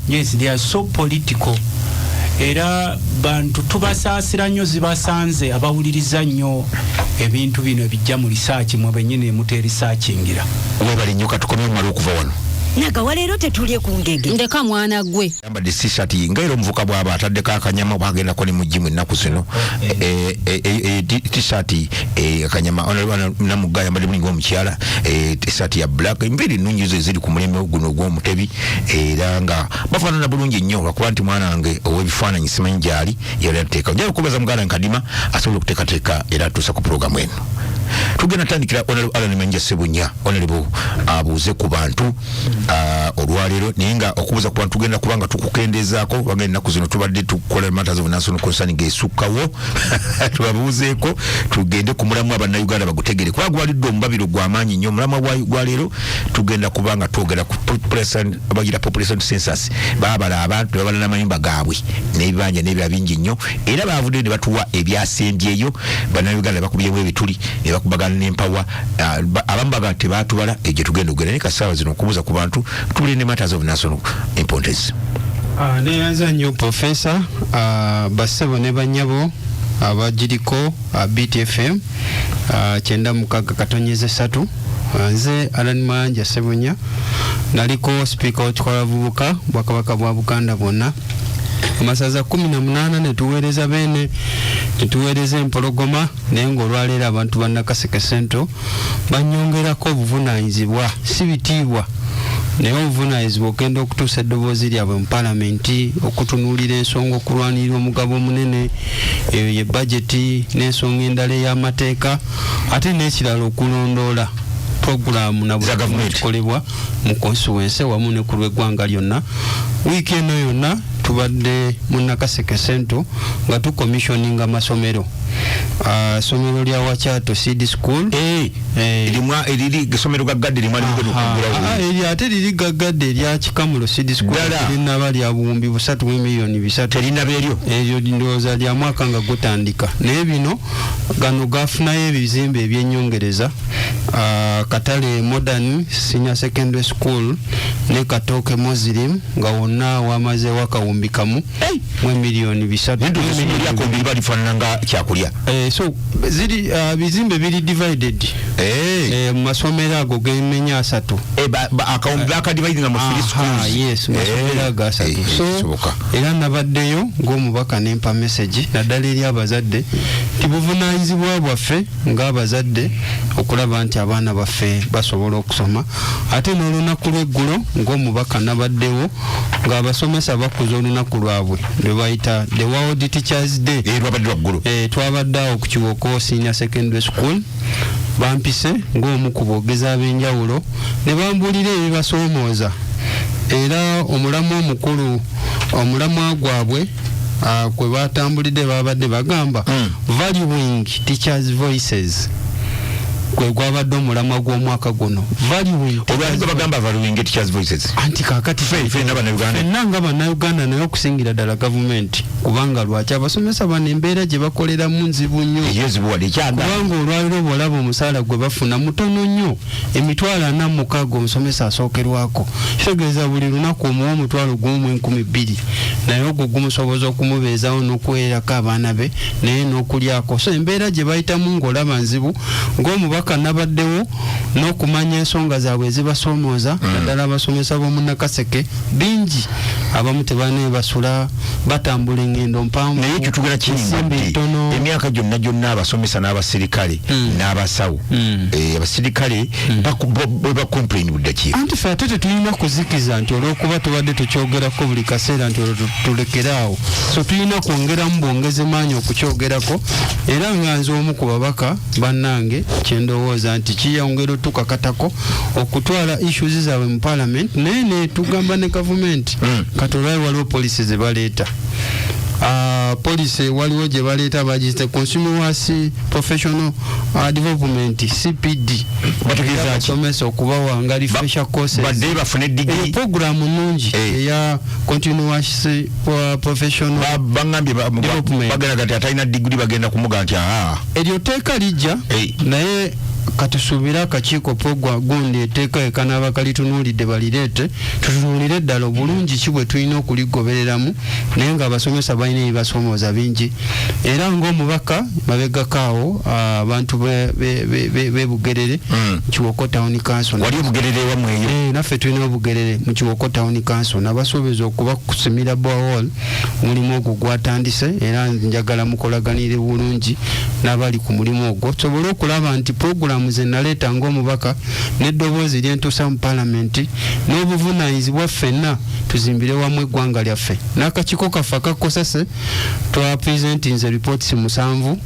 Yes, they are so political. Era bantu tubasaasira nnyo, zibasanze abawuliriza nnyo ebintu bino ebijja mu research, mwe bennyini muterisaakingira. Webale nnyo, katukome mumale okuva wano. Nagawa leero tetulye ku ngege. Ndeka mwana gwe. Yambadde t-shirt nga era omuvuka bw'aba ataddeko akanyama bwagendako ne mu gym ennaku zino. T-shirt, akanyama. Honorable Namugga yambadde bulungi ng'omukyala, t-shirt ya black, enviiri nnungi zo eziri ku mulembe guno ogw'omutebi, era nga bafaanana bulungi nnyo, lwakuba nti mwana wange ow'ebifaananyi simanyi gy'ali yali ateeka. Njagala okubaza muganda Nkadima asobola okuteekateeka era atuusa ku pulogaamu eno. Tugenda tandikira Honorable Allan Mayinja Ssebunya. Honorable abuuze ku bantu olwaleero, naye nga okubuuza ku bantu tugenda kuba nga tukukendezaako, kubanga ennaku zino tubadde tukola matters of national concern ng'esukkawo. Tubabuuzeeko tugende ku mulamwa, bannayuganda bagutegere, kuba gwalidde omubabiro gw'amaanyi nnyo. Omulamwa gwa leero tugenda kuba nga twogera ku population, bagira population census. Baabala abantu ne babala n'amayumba gaabwe n'ebibanja n'ebirala bingi nnyo, era baavuddeyo ne batuwa ebyasembyeyo. Bannayuganda bakubyemu ebituli ne bakubagana n'empawa. Abamu baga tebaatubala. Egyo tugenda okugenda, naye kasaawa zino okubuuza ku bantu tubule ne matters of national importance. Neyanza nnyo profesa, bassebo ne bannyabo abagiriko, BTFM 96.3. Nze Alan Mayanja Ssebunya, naliko sipiika w'ekikola abavubuka bwakabaka bwa Buganda bwonna. Amasaza 18 ne tuweereza Beene, ne tuweereza Empologoma, naye ng'olwaleero abantu ba Nakaseke Central banyongerako obuvunaanyizibwa, si bitiibwa naye obuvunaanyizibwa, okugenda okutuusa eddoboozi lyabwe mu palamenti, okutunuulira ensonga, okulwanirira omugabo omunene, eyo ye bajeti n'ensonga endala ey'amateeka, ate n'ekirala okulondoola puroguramu na Za gavumenti. kikolebwa mu constituency wamu ne ku lw'eggwanga lyonna. Wiiki eno yonna tubadde mu Nakaseke Central nga tucommissioninga amasomero. Essomero lya Wakyato Seed School. Eriri essomero gaggadde limali mugenda okuggulawo. Eryo ate liri gaggadde erya Kikamulo Seed School. Ddala? Linaba lya 3,300 millioni. Terinaba eryo? Eryo ndowooza lya mwaka nga gutandika, naye bino gano gafunayo ebizimbe ebyenyongereza. Katale Modern Senior Secondary School ne Katooke Muslim, nga wonna wamazeewo akawumbi kamu mu emiliyoni 3. Essomero lyakombi liba lifaanana nga kyakulya. So ziri bizimbe biri divided mu masomero ago gemenya 3. Akawumbi bakadividinga mu three schools? Yes, mu masomero ago 3. So Kisoboka. era nabaddeyo ng'omubaka nempa message naddala eri abazadde nti buvunaanyizibwa bwaffe ng'abazadde okulaba nti abaana baffe basobola okusoma. Ate n'olunaku lw'eggulo ng'omubaka nabaddewo ng'abasomesa bakuza olunaku lwabwe lwe bayita the World Teachers Day. Lwabadde lwaggulu. Twabadde awo ku Kiwoko Senior Secondary School, bampise ng'omu ku boogezi ab'enjawulo ne bambuulira ebibasoomooza, era omulamwa omukulu, omulamwa gwabwe kwe batambulidde, babadde bagamba "Valuing teachers' voices", gwe gwabadde omulamwa gw'omwaka guno, valuing. Olwali bagamba valuing teachers' voices. Anti kakati Ffe n'Abannayuganda. Ffenna nga Bannayuganda, naye okusingira ddala gavumenti, kubanga lwaki abasomesa bano embeera gye bakoleramu nzibu nnyo. Eyezibuwadde ekyaga. Kubanga olwaliro bw'olaba omusaala gwe bafuna mutono nnyo, 460,000 omusomesa asookerwako, kitegeeza buli lunaku omuwa 1,200, naye ogwo gumusoboza okumubeezawo n'okuweerako abaana be naye n'okulyako. So embeera gye bayitamu ng'olaba nzibu. Ng'omubaka nabaddewo n'okumanya ensonga zaabwe ezibasoomooza, naddala abasomesa b'omu Nakaseke bingi abamu tebalina we basula, batambula engendo mpanvu, Naye ekyo tugenda ensimbi kiyinga ntono. Emyaka gyonna gyonna abasomesa n'abasirikale n'abasawo, abasirikale bacomplain buli dakiika. Anti ffe ate tetulina kuzikiza nti olwokuba tubadde tukyogerako buli kaseera nti olwo tulekere awo. So tulina kwongeramu bwongezi maanyi okukyogerako, era nga nze omu ku babaka bannange kyendowooza nti kiyongera otukakatako okutwala issues zaabwe mu parliament, naye ne tugamba ne gavumenti. Kati olwayo waliwo policy ze baleeta. Policy waliwo gye baleeta bagiyite Continuous Professional Development, CPD. Bategeeza ki? Abasomesa okubawanga refresher courses. Badde bafune Eyo digiri. programu nungi eya continuous professional Baŋŋambye development. Bagenda kati atalina digiri bagenda kumuga nti aa. Eryo tteeka lijja, naye katusuubire akakiiko pogwa gundi etteeka ekanaaba kalitunuulidde balireete, tutunuulire ddala obulungi ki bwe tulina okuligobereramu. Naye ng'abasomesa balina ebibasoomooza bingi, era ng'omubaka mabegako awo abantu b'e Bugerere, Kiwoko Town Council. Wali obugerere ewammwe eyo? Naffe tulina obugerere mu Kiwoko Town Council. Nabasuubiza okubakusimira borehole, mulimu ogwo gwatandise, era njagala mukolaganire bulungi n'abali ku mulimu ogwo, tusobole okulaba nti puroguramu ze naleeta ng'omubaka n'eddoboozi lyentuusa mu palamenti n'obuvunaanyizibwa, ffenna tuzimbire wamu eggwanga lyaffe. N'akakiiko kaffe akakosase twapresentinze reports 7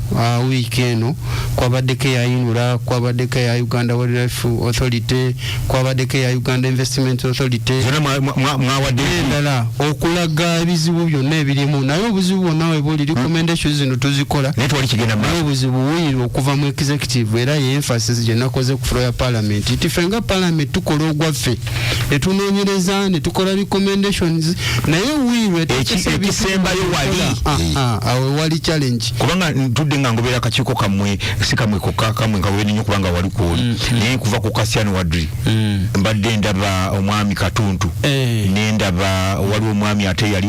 wiiki eno. Kwabaddeko eya UNRA, kwabaddeko eya Uganda Wildlife Authority, kwabaddeko eya Uganda Investment Authority. Zonna mwawadde? Endala okulaga ebizibu byonna ebirimu, naye obuzibu bwonna we buli, recommendations zino tuzikola. Naye twali kigenda mu Naye maaso. obuzibu wuyiri okuva mu executive, era ye emphasis gye nakoze ku floor ya parliament nti ffe nga parliament tukola ogwaffe ne tunoonyereza ne tukola recommendations, naye wiirwe Ekisembayo wali. Awo wali challenge. Kubanga ntudde nga ngobera akakiiko kammwe, si kamwe kokka, kamwe nkagobere nnyo kubanga wali kwoli, naye kuva ku Kasiano Wadri mbadde ndaba omwami Katuntu, nendaba waliwo omwami ate yali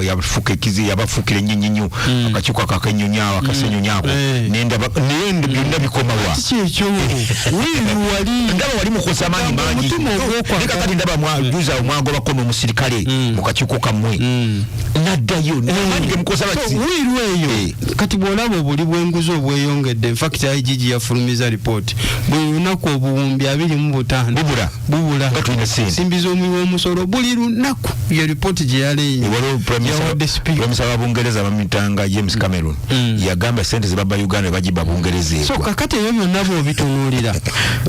yafuuka ekizi, yabafuukira ennyo nnyo nnyo akakiiko ako akenyonyi awo akasenyonyi ako. Nendaba naye byonna bikomawa? Kiki ekyo wiiru wali? Ndaba wali mukosa amaanyi Gamba mangi. omutima ogw'okwagala. Naye kakati ndaba juza mwagobako n'omusirikale mu kakiiko kammwe. Naddayo amaanyi gemukozesa So, wiiru eyo kati bw'olaba obuli bw'enguzi obweyongedde, infact IGG yafulumiza ripooti, buli lunaku obuwumbi 25 Bubula. Bubula. Nga tulina ssente. Nsimbi z'omuwi w'omusolo buli lunaku, ye ripooti gye yaleeyo Waliwo yawadde speaker. Prime Minister wa Bungereza bamitanga James Cameron, yagamba sente zebabba Uganda bagibba Bungereza. So Egwa kakati ebyo byonna bw'obitunuulira,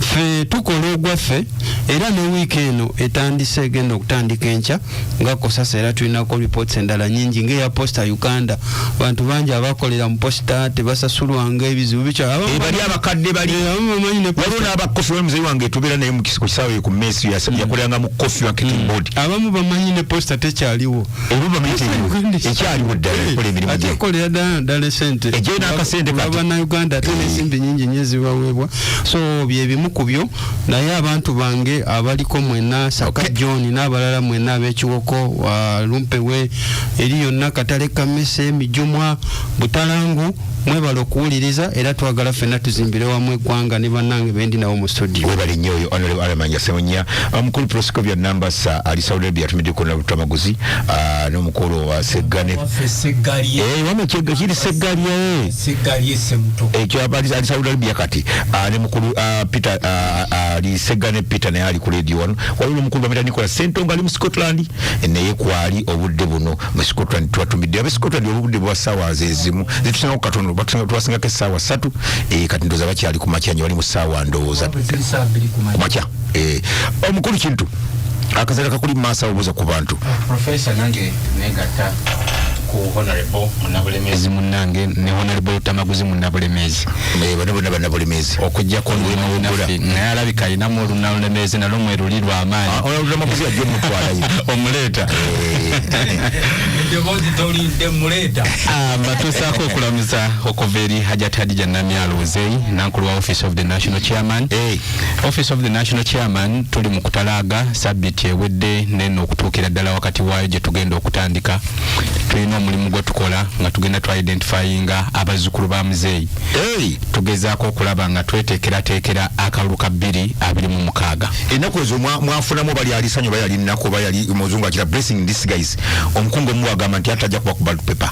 ffe tukola ogwaffe, era ne wiiki eno etandise, egenda okutandika enkya nga kosasa, era tulinako reports endala nyingi ng'eya Posta Uganda. Bantu bangi abakolera mu posta tebasasulwanga, ebizibu bikyo. Eh, bali abakadde bali Abamu bamanyi ne waliwo n'abakofi, waliwo muzeeyi wange tubeera naye mu ku kisaawe ku mesi, yakoleranga mu coffee marketing board. Abamu bamanyi ne posta tekyaliwo. Era bamanyi teriwo, ekyaliwo ddala ekola emirimu Ate gye. ekolera ddala ddala esente Ejjayo n'akasente kati. Bannayuganda ate n'ensimbi nyingi nnyo ezibaweebwa. So bye bimu ku byo, naye abantu bange abaliko mwenna, Saka John n'abalala mwenna ab'Ekiwoko, Lumpewe eri yonna, Katale Kamese, Mijumwa, Butalangu, mwebala okuwuliriza, era twagala ffenna tuzimbire wamu eggwanga ne bannange bendi nabo mu studio. Webale nnyo. Oyo Honorable Alamanja Semunya. Omukulu Proscovia Nambasa ali Saudi Arabia, atumiddeko na Lutamaguzi n'omukulu wa Seggane. Waffe Seggalye. Eh, wama kyega kiri Seggalye. Seggalye Semuto. Ekyo ali Saudi Arabia kati. Ne mukulu Peter, ali Seggane Peter, naye ali ku radio wano. Waliwo n'omukulu bamuyita Nicolas Sentongo, ali mu Scotland, naye kwali obudde buno mu Scotland. Twatumidde abe Scotland obudde bwa ssaawa zezimu zetusingako katono, twasingako essaawa 3. Kati ndowooza bakyali ku makya, bali mu ssaawa ndowooza Ziri saa 2 ku makya. Kumakya. Omukulu Kintu, akazala kakuli mu maaso, abuuza ku bantu. Profesa, nange negatta ku Honorable Munabulemezi munnange ne Honorable Lutamaguzi Munnabulemezi. Bano bonna Bannabulemezi. Okuggyako naffe, naye alabika alinamu Olunabulemezi nalwo mwe luli lw'amaanyi. Lutamaguzi ajja omutwalayo. Omuleeta. Eddoboozi tolidde muleeta. Mbatuusaako okulamusa okuva eri Hajat Hadija Namyalo Uzei, nankulu wa Office of the National Chairman. Office of the National Chairman, tuli mu kutalaaga sabiti ewedde neno okutuukira ddala wakati waayo gye tugenda okutandika. Tulina omulimu gwe tukola nga tugenda twa-identifyinga abazzukulu ba muzeeyi. Tugezaako okulaba nga tweteekerateekera akalulu ka 2026. Ennaku ezo mwafunamu bali alisanyu, oba yali nnaku, oba yali muzungu akira blessing in disguise. Omukungu omu agamba nti atajja kuba ku ballot paper,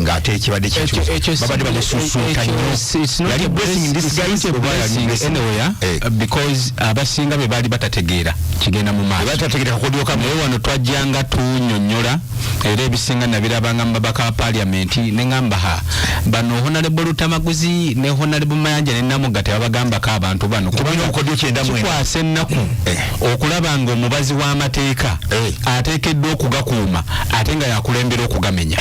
ng'ate ekibadde kikyo babadde bamususuuta nnyo. Yali blessing in disguise oba yali blessing? Anyway, because abasinga be baali batategeera kigenda mu maaso. Batategeera kakodyo kamu. Naye wano twajjanga tunyonnyola, era ebisinga nabirabanga mu babaka ba parliament, ne ŋŋamba, ha, bano Honorable Lutamaguzi ne Honorable Mayanja ne Namugga tebabagambako abantu bano. Tulina obukodyo 99. Kikwasa ennaku okulaba nga omubazi w'amateeka ateekeddwa okugakuuma ate nga yakulembera okugamenya.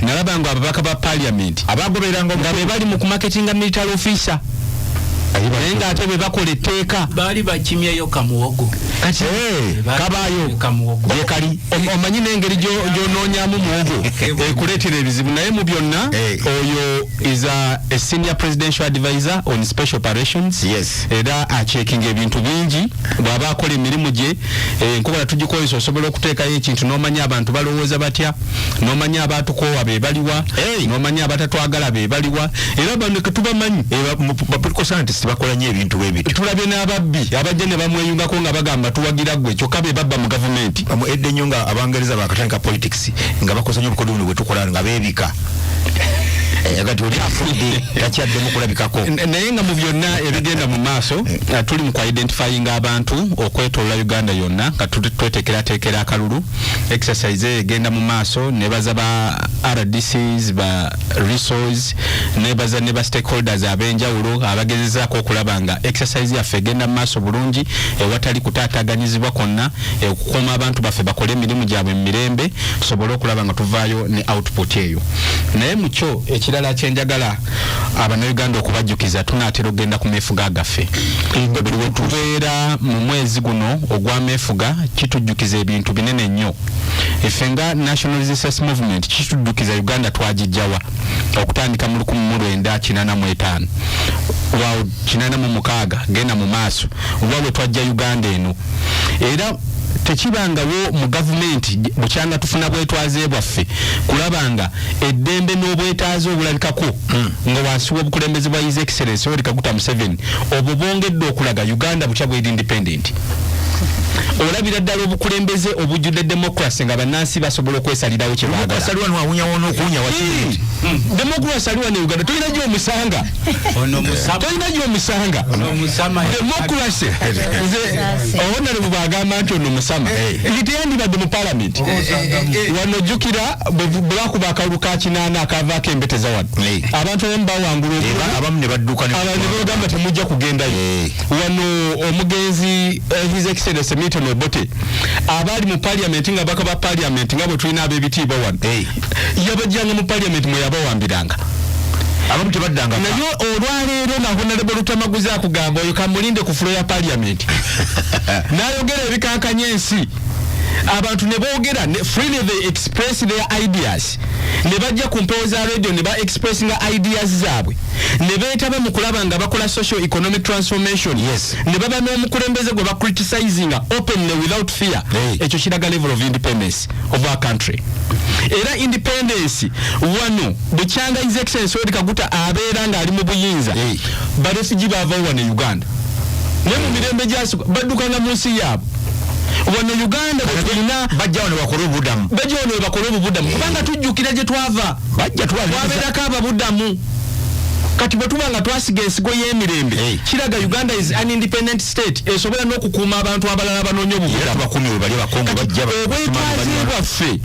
Nalaba nga ababaka ba parliament abagobereranga nga be bali mu kumarketinga military officer, naye ng'ate be bakola etteeka. Baali bakimyeyo kamuwogo. Kati kabaayo. Kamuwogo. Yekali. Omanyi n'engeri gy'onoonyaamu muwogo ekuleetera ebizibu, naye mu byonna oyo is a senior presidential advisor on special operations. Era acheckinga ebintu bingi bw'aba akola emirimu gye. Enkola tugikozesa, osobola okuteekayo ekintu n'omanya abantu balowooza batya, n'omanya abatukoowa be baliwa, n'omanya abatatwagala be baliwa, era bano ketubamanyi. Ba political scientists bakola nnyo ebintu bwe bityo. Tulabye n'ababbi abajja ne bamweyungako nga bagamba tuwagira ggwe, kyokka be babba mu gavumenti. Mu edda ennyo nga Abangereza bakatandika politics, nga bakoza nnyo obukodyo buno bwe tukola nga beebika. Agati oli afudde, takyaddemu kulabikako. Naye nga mu byonna ebigenda mu maaso, tuli mu ku-identifyinga abantu okwetolola Uganda yonna nga tweteekerateekera akalulu. Exercise eyo egenda mu maaso. Nebaza ba RDCs, ba resource, nebaza ne ba stakeholders ab'enjawulo abagezezaako okulaba nga exercise yaffe egenda mu maaso bulungi ewatali kutaataganyizibwa kwonna, okukuuma abantu baffe bakole emirimu gyabwe mu mirembe, tusobole okulaba nga tuvaayo ne output eyo. Naye mukyo ekirala kyenjagala Abannayuganda okubajjukiza, tunaatera okugenda ku meefuga gaffe. Buli we tubeera mu mwezi guno ogw'ameefuga, kitujjukiza ebintu binene nnyo. Effe nga National Resistance Movement, kitujjukiza Uganda twagijjawa okutandika mu 1985, waawo 86, genda mu maaso, oba bwe twajja Uganda eno. Era tekibangawo mu gavumenti bukyanga tufuna bwetwaze bwaffe kulaba nga eddembe n'obwetaaze obulabikako nga wansi w'obukulembeze bwa His Excellence Yoweri Kaguta Museveni, obwo bwongedde okulaga Uganda bukya bweri independent. Olabira ddala obukulembeze obujjudde democracy nga bannansi basobola okwesalirawo kye baagala. Democracy ali wano e Uganda tolina gy'omusanga, tolina gy'omusanga democracy. Nze honorable bw'agamba nti ono musama, teyandibadde mu parliament wano. Jjukira bwe bakuba akalulu ka 80 akavaako embeteza wano, abantu abamu bawangula, abamu ne badduka, abantu ne bagamba temujja kugendayo. Wano omugenzi His Excellency Milton Obote, abaali mu parliament nga baka ba parliament nga bwe tulina ab'ebitiibwa wano, yabajjanga mu parliament mwe yabawambiranga. Abamu tebaddanga. Naye olwaleero nga Honorable Lutamaguzi akugamba oyo kamulinde ku floor ya parliament, n'ayogera ebikankanya ensi, abantu ne boogera freely, they express their ideas, ne bajja ku mpewo za radio ne ba expressinga ideas zaabwe, ne beetaba mu kulaba nga bakola social economic transformation, ne baba n'omukulembeze gwe bacriticizinga openly without fear. Ekyo kiraga level of independence of our country. Era independence wano bukyanga His Excellency Yoweri Kaguta abeera ng'ali mu buyinza, ba refugee baavawo wano e Uganda, naye mu mirembe gyasooka baddukanga mu nsi yaabwe. Wano Uganda bwe tulina bajja wano bakole obubudamu. Bajja wano bakole obubudamu, kubanga tujjukira gye twava. Bajja. Twabeerako ababudamu. Kati bwe tuba nga twasiga ensigo y'emirembe, kiraga Uganda is an independent state esobola n'okukuuma abantu abalala banoonya obubudamu. Obwetwaze bwaffe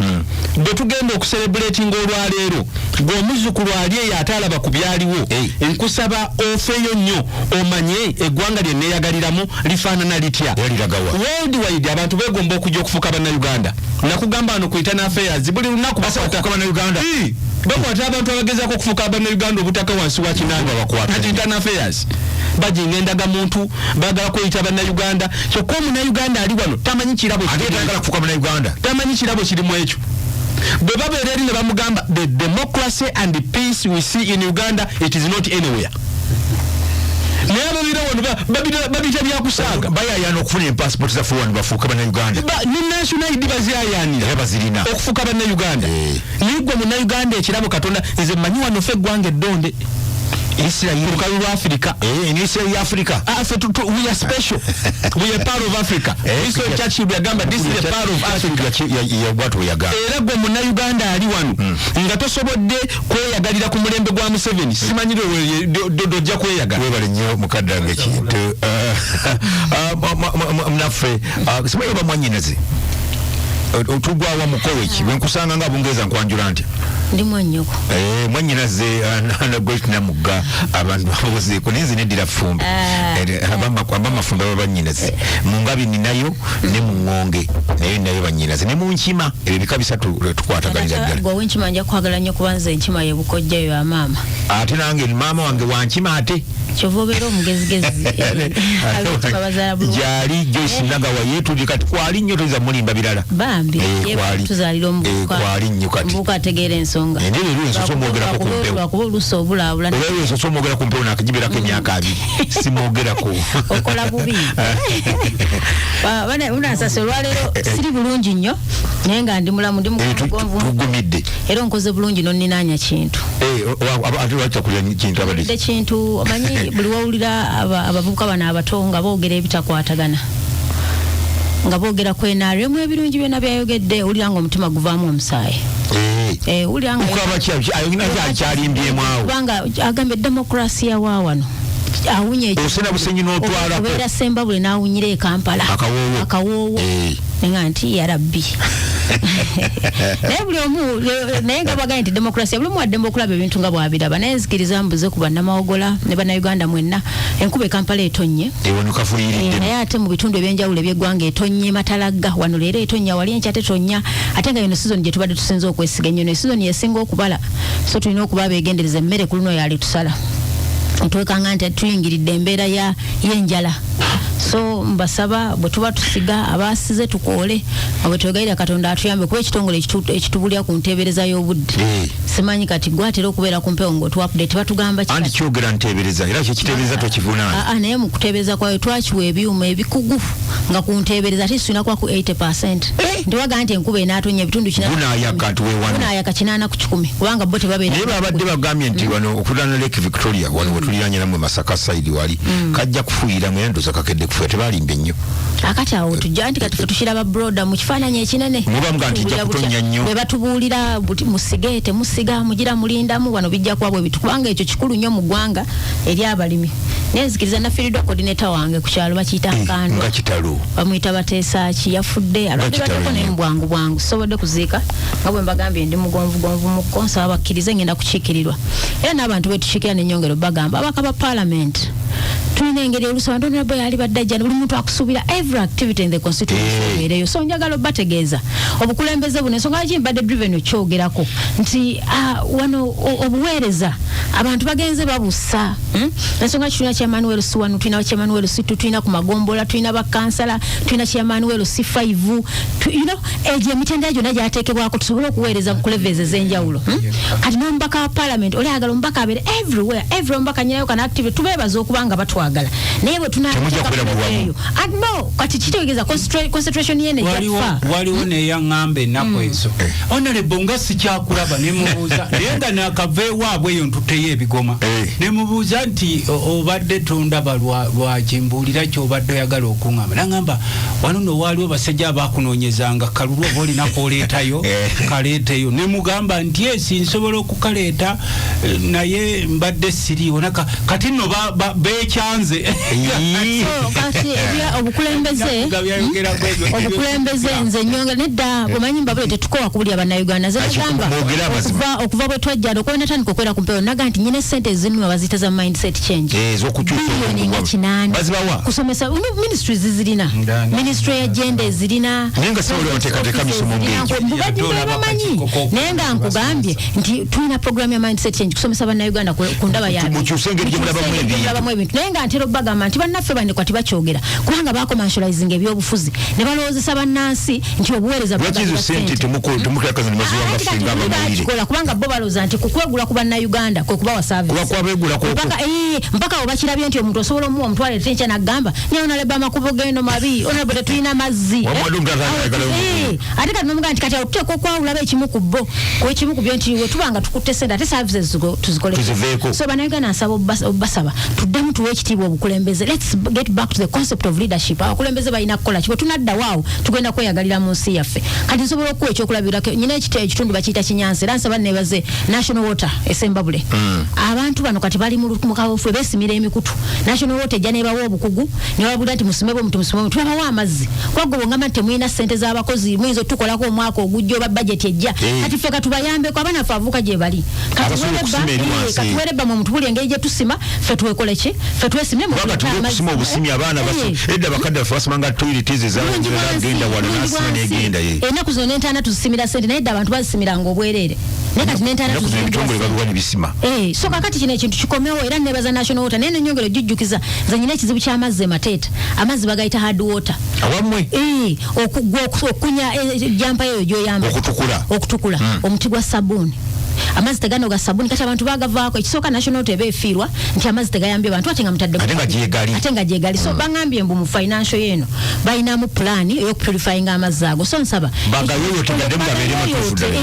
bwe tugenda okucelebratinga olwaleero, ng'omuzzukulu ali eyo ate alaba ku byaliwo, nkusaba ofeeyo nnyo omanye eggwanga lye neeyagaliramu lifaanana litya. Worldwide abantu beegomba okujja okufuuka Bannayuganda. Nakugamba wano ku internal affairs, buli lunaku bakwata abantu abagezaako okufuuka Bannayuganda obutaka wansi wa 80. Kati internal affairs bajinga endagamuntu, baagala kweyita Bannayuganda, kyokka omunnayuganda ali wano tamanyi kirabo, tamanyi kirabo kirimu ekyo. Bwe babeera eri ne bamugamba the democracy and the peace we see in Uganda, it is not anywhere, naye ababeera wano babita byakusaaga. Bayayana okufuna empasipoti zaffe wano bafuuke Bannayuganda. Ne national ID baziyayanira. Era bazirina. Okufuuka Bannayuganda. Naye gwe Munnayuganda, ekirabo Katonda, nze mmanyi wano ffe eggwanga eddonde Israel ku lukalu lwa Africa. Eh, Israel ya Africa. Ah, ffe we are special, we are part of Africa. Winston Churchill yagamba this is a part of Africa. Bwatu yagamba. Era gwe Munnayuganda ali wano nga tosobodde kweyagalira ku mulembe gwa Museveni, simanyi dojja kweyagala. Webale nnyo mukadde wange ekintu naffe simanyi oba mwanyinaze tugwawa mukowe ki, bwenkusanga nga Bungereza nkwanjula nti Ndi mwannyoko. Mwanyinaze Great Namugga, abantu babuzeeko, naye nze neddira Ffumbe. Abamafumbe baba bannyinaze mu ngabi ninayo, ne mu ŋŋonge naye ninayo bannyinaze, ne mu nkima. Ebyo bika bisatu tukwataganira ddala. Gwe ow'enkima nja kwagala nnyo, kuba nze enkima ye bukojjayo ya maama. Ate nange maama wange wankima ate. Kyova obeera omugezigezi, ab'enkima bazaala bulungi. Gyali Joyce Nagawa yeetuli kati kwali nnyo, toyinza mulimba birala. Bambi. Eh, kwali. Tuzaalira omuvubuka. Kwali nnyo kati. Omuvubuka ategeera ensonga. Naye leero ensoso omwogerako ku mpewo. Lwakuba oluusi obulaabula. Olwaleero ensoso omwogera ku mpewo, nakagibeerako emyaka 20 simwogerako. Okola bubi. Unansasi, olwaleero siri bulungi nnyo, naye nga ndi mulamu, ndi mugonvu. Tugumidde. Era onkoze bulungi nonninaanya kintu. Ate lwaki takulya kintu abadde? Abadde kintu, omanyi buli wawulira abavubuka bano abato nga boogera ebitakwatagana, nga boogera ku NRM, ebirungi byonna byayogedde, owulira nga omutima guvaamu omusaayi. Owulira nga Okaba ki ayogera kyalimbyemu awo? Kubanga agambye demokrasiya wa wano awunya Osena busenyi n'otwalako. Obeera Sembabule n'awunyira e Kampala. Akawoowo. Akawoowo. Nga nti yarabbi, naye buli omu naye nga bwagambye nti demokrasiya, buli omu waddembe okulaba ebintu nga bwabiraba, naye nzikiriza mbuze ku bannamawogola ne Bannayuganda mwenna, enkuba e Kampala etonnye. Wano kafuyiridde. Naye ate mu bitundu ebyenjawulo ebyeggwanga etonnye matalagga. Wano leero etonnya, wali enkya tetonnya, ate nga yino season gye tubadde tusinza okwesiga ennyo, ne season yesinga okubala, so tulina okuba abeegendereza. Emmere ku luno yali tusala, twekanga nti tuyingiridde embeera y'enjala, so mbasaba bwe tuba tusiga, abasize tukoole, nga bwe twegayirira Katonda atuyambe, kuba ekitongole ekitubulya ku nteebereza y'obudde, simanyi kati gwatera okubeera ku mpewo ng'otuwa update, batugamba ki? Anti Kati? Kyogera nteebereza, era kyekiteebereza tokivunaana. Aa, naye mu kuteebereza kwayo twakiwa ebyuma ebikugu nga ku nteebereza ate tulina kuba ku 80, nti waga nti enkuba enaatonya ebitundu Gunaayaka nti weewano. Gunaayaka 80%, kubanga bo tebabeera. Naye babadde bagambye nti wano okuliraana Lake Victoria, wano wetuliranye nammwe Masaka side, wali kajja kufuuyiramu, era ndoza kakedde. Ffe tebalimbye nnyo. Akati awo tujja nti kati ffe tukiraba broda mu kifaananyi ekinene. Muba muga nti ejja kutonnya nnyo. Bwe batubuulira buti musige temusiga mugira mulindamu wano bijja kuba bwe bitu, kubanga ekyo kikulu nnyo mu ggwanga eri abalimi. Naye nzikiriza nafiiriddwa coordinator wange ku kyalo bakiyita Nkando. Nga kitalo. Bamuyita Bateesaaki, yafudde alwadde kitalo baddeko naye nnyo. mu bwangu bwangu sisobodde kuziika nga bwe mbagambye ndi mugonvugonvu mukko, nsaba bakkirize ngenda kukiikirirwa. Era n'abantu betukiikirira n'ennyongero bagamba ababaka ba parliament tulina engeri oluusi abantu honorable yali badde ajja buli muntu akusuubira every activity in the constituency obeereyo. So njagala obategeeza obukulembeze buno, ensonga lwaki mbadde driven okyogerako nti wano obuweereza abantu bagenze babussa, Ensonga ki tulina chairman LC1, tulina chairman LC2, tulina ku magombola, tulina bakansala, tulina chairman LC5, egyo emitendera gyonna gyateekebwako tusobole okuweereza ku levels ez'enjawulo, Kati n'omubaka wa parliament oli ayagala omubaka abeere everywhere, every omubaka nyinayo kana active, tubeebaza okuba nga batwagala, naye bwe Temujja kubeera buli wamu. eyo. No, kati kitegeeza concentration yene ejja kufa. Waliwo neyaŋŋamba ennaku ezo, honorable nga sikyakulaba, nemubuuza naye nga nakava ewaabwe eyo ntuteyo ebigoma, nemubuuza nti obadde tondaba lwaki, mbuulira kyobadde oyagala okuŋŋamba. Naŋŋamba wano no waaliwo basajja abakunoonyezanga kalulu, oba olina koleetayo kaleeteyo. Nemugamba nti esi nsobola okukaleeta, naye mbadde siriiwo. Kati nno beekyanze. So, kati obukulembeze, Nga byayogerako ebyo. Obukulembeze nze nyongera nedda omanyi mbabule tetukowa kubulya bannayuganda. Nze Aki, nagamba mwogere amazima. Okuva bwe twajja okuba natandika okwera ku mpewo, naga nti nyina essente ezinuma baziyita za mindset change. Ez'okukyusa Biliyoni nga obwongo. 8. Bazibawa? Kusomesa ministries zirina. Ndani. Ministry ya gender ezirina. Naye nga siwali wateekateeka misomo ng'egyo. Ate olaba Bamanyi. akakiiko k'oku- Naye nga nkugambye nti tulina program ya mindset change kusomesa bannayuganda ku ndaba yaabwe. Mukyuse engeri gye mulabamu Mukyuse engeri gye ebintu. mulabamu ebintu. Naye nga ntera obbagamba nti bannaffe bano kati bakyogera kubanga bacommercializinga ebyobufuzi ne balowoozesa bannansi nti obuweereza Lwaki ezo bugabibwa sente ssente. temukulakaza ne baziwa Ate nga kati ffe buli ng'abamawulire? bakikola kubanga bo balowooza nti kukwegula ku bannayuganda kwe kubawa service. Kuba kwabegula kwokwo. Mpaka oba kirabye nti omuntu osobola omuwa omutwale tenkya n'agamba naye onaleba amakubo geno mabi, onaleba tetulina mazzi. Wamuwadde omuntu ayagala Ate kati nomugaa nti kati awo tuteeka okwawulaba ekimu ku bo ku ekimu ku byo nti we tuba nga tukutte sente ate services tuzikole. Tuziveeko. So bannayuganda nsaba obbasaba tuddemu tuwe ekitiibwa obukulembeze. Let's get back to the concept of leadership. Abakulembeze balina kukola ki? Bwe tunaddawo awo tugenda kweyagalira mu nsi yaffe. Kati nsobola okuwa ekyokulabirako, nyina ekitundu bakiyita Kinyansi, era nsaba nebaze National Water esembabule. Abantu bano kati bali mu kaweefube beesimira emikutu. National Water ejja nebawa obukugu nebabulira nti musime bwe muti, musime bwe muti, tubabawa amazzi. Kwagwe bwongamba nti temulina ssente z'abakozi, muyinza otukolako omwaka ogujja oba budget ejja. Kati ffe katubayambeko, abaana ffe abavubuka gye bali. Kati Abasobola okusima eri wansi. Katuwerebba mwe mutubuli engeri gye tusima, ffe twekole ki? Ffe twesimye mu Kubanga tuli okusima obusimi abaana edda bakadde baffe basimanga toilet ezo Bulungi bwansi, ezagenda wano bulungi nasima bwansi. negenda ye. Ennaku zino n'entaana tuzisimira sente, naye edda abantu bazisimiranga obwereere, naye kati n'entaana Ennaku zino tuzisimira ebitongole sente. babiwa ne bisima. So kakati kino ekintu kikomewo, era nebaza National Water. Naye nenyongera ojjujjukiza nze nyina ekizibu ky'amazzi e Mateeta, amazzi bagayita hard water. Awammwe? Okunya jampa eyo gyoyamba Okutukula. okutukula omuti gwa sabuni, amazzi teganoga sabuni. Kati abantu bagavaako. Ekisooka National Water eba efiirwa nti amazzi tegayambye bantu ate nga mutadde Ate nga gyegali. Ate nga gyegali. So bangambye mbu mu financial yeno balinamu plan ey'okupurifyinga amazzi ago. So nsaba Bagayoyote gaddemu gabeere matuufu ddala.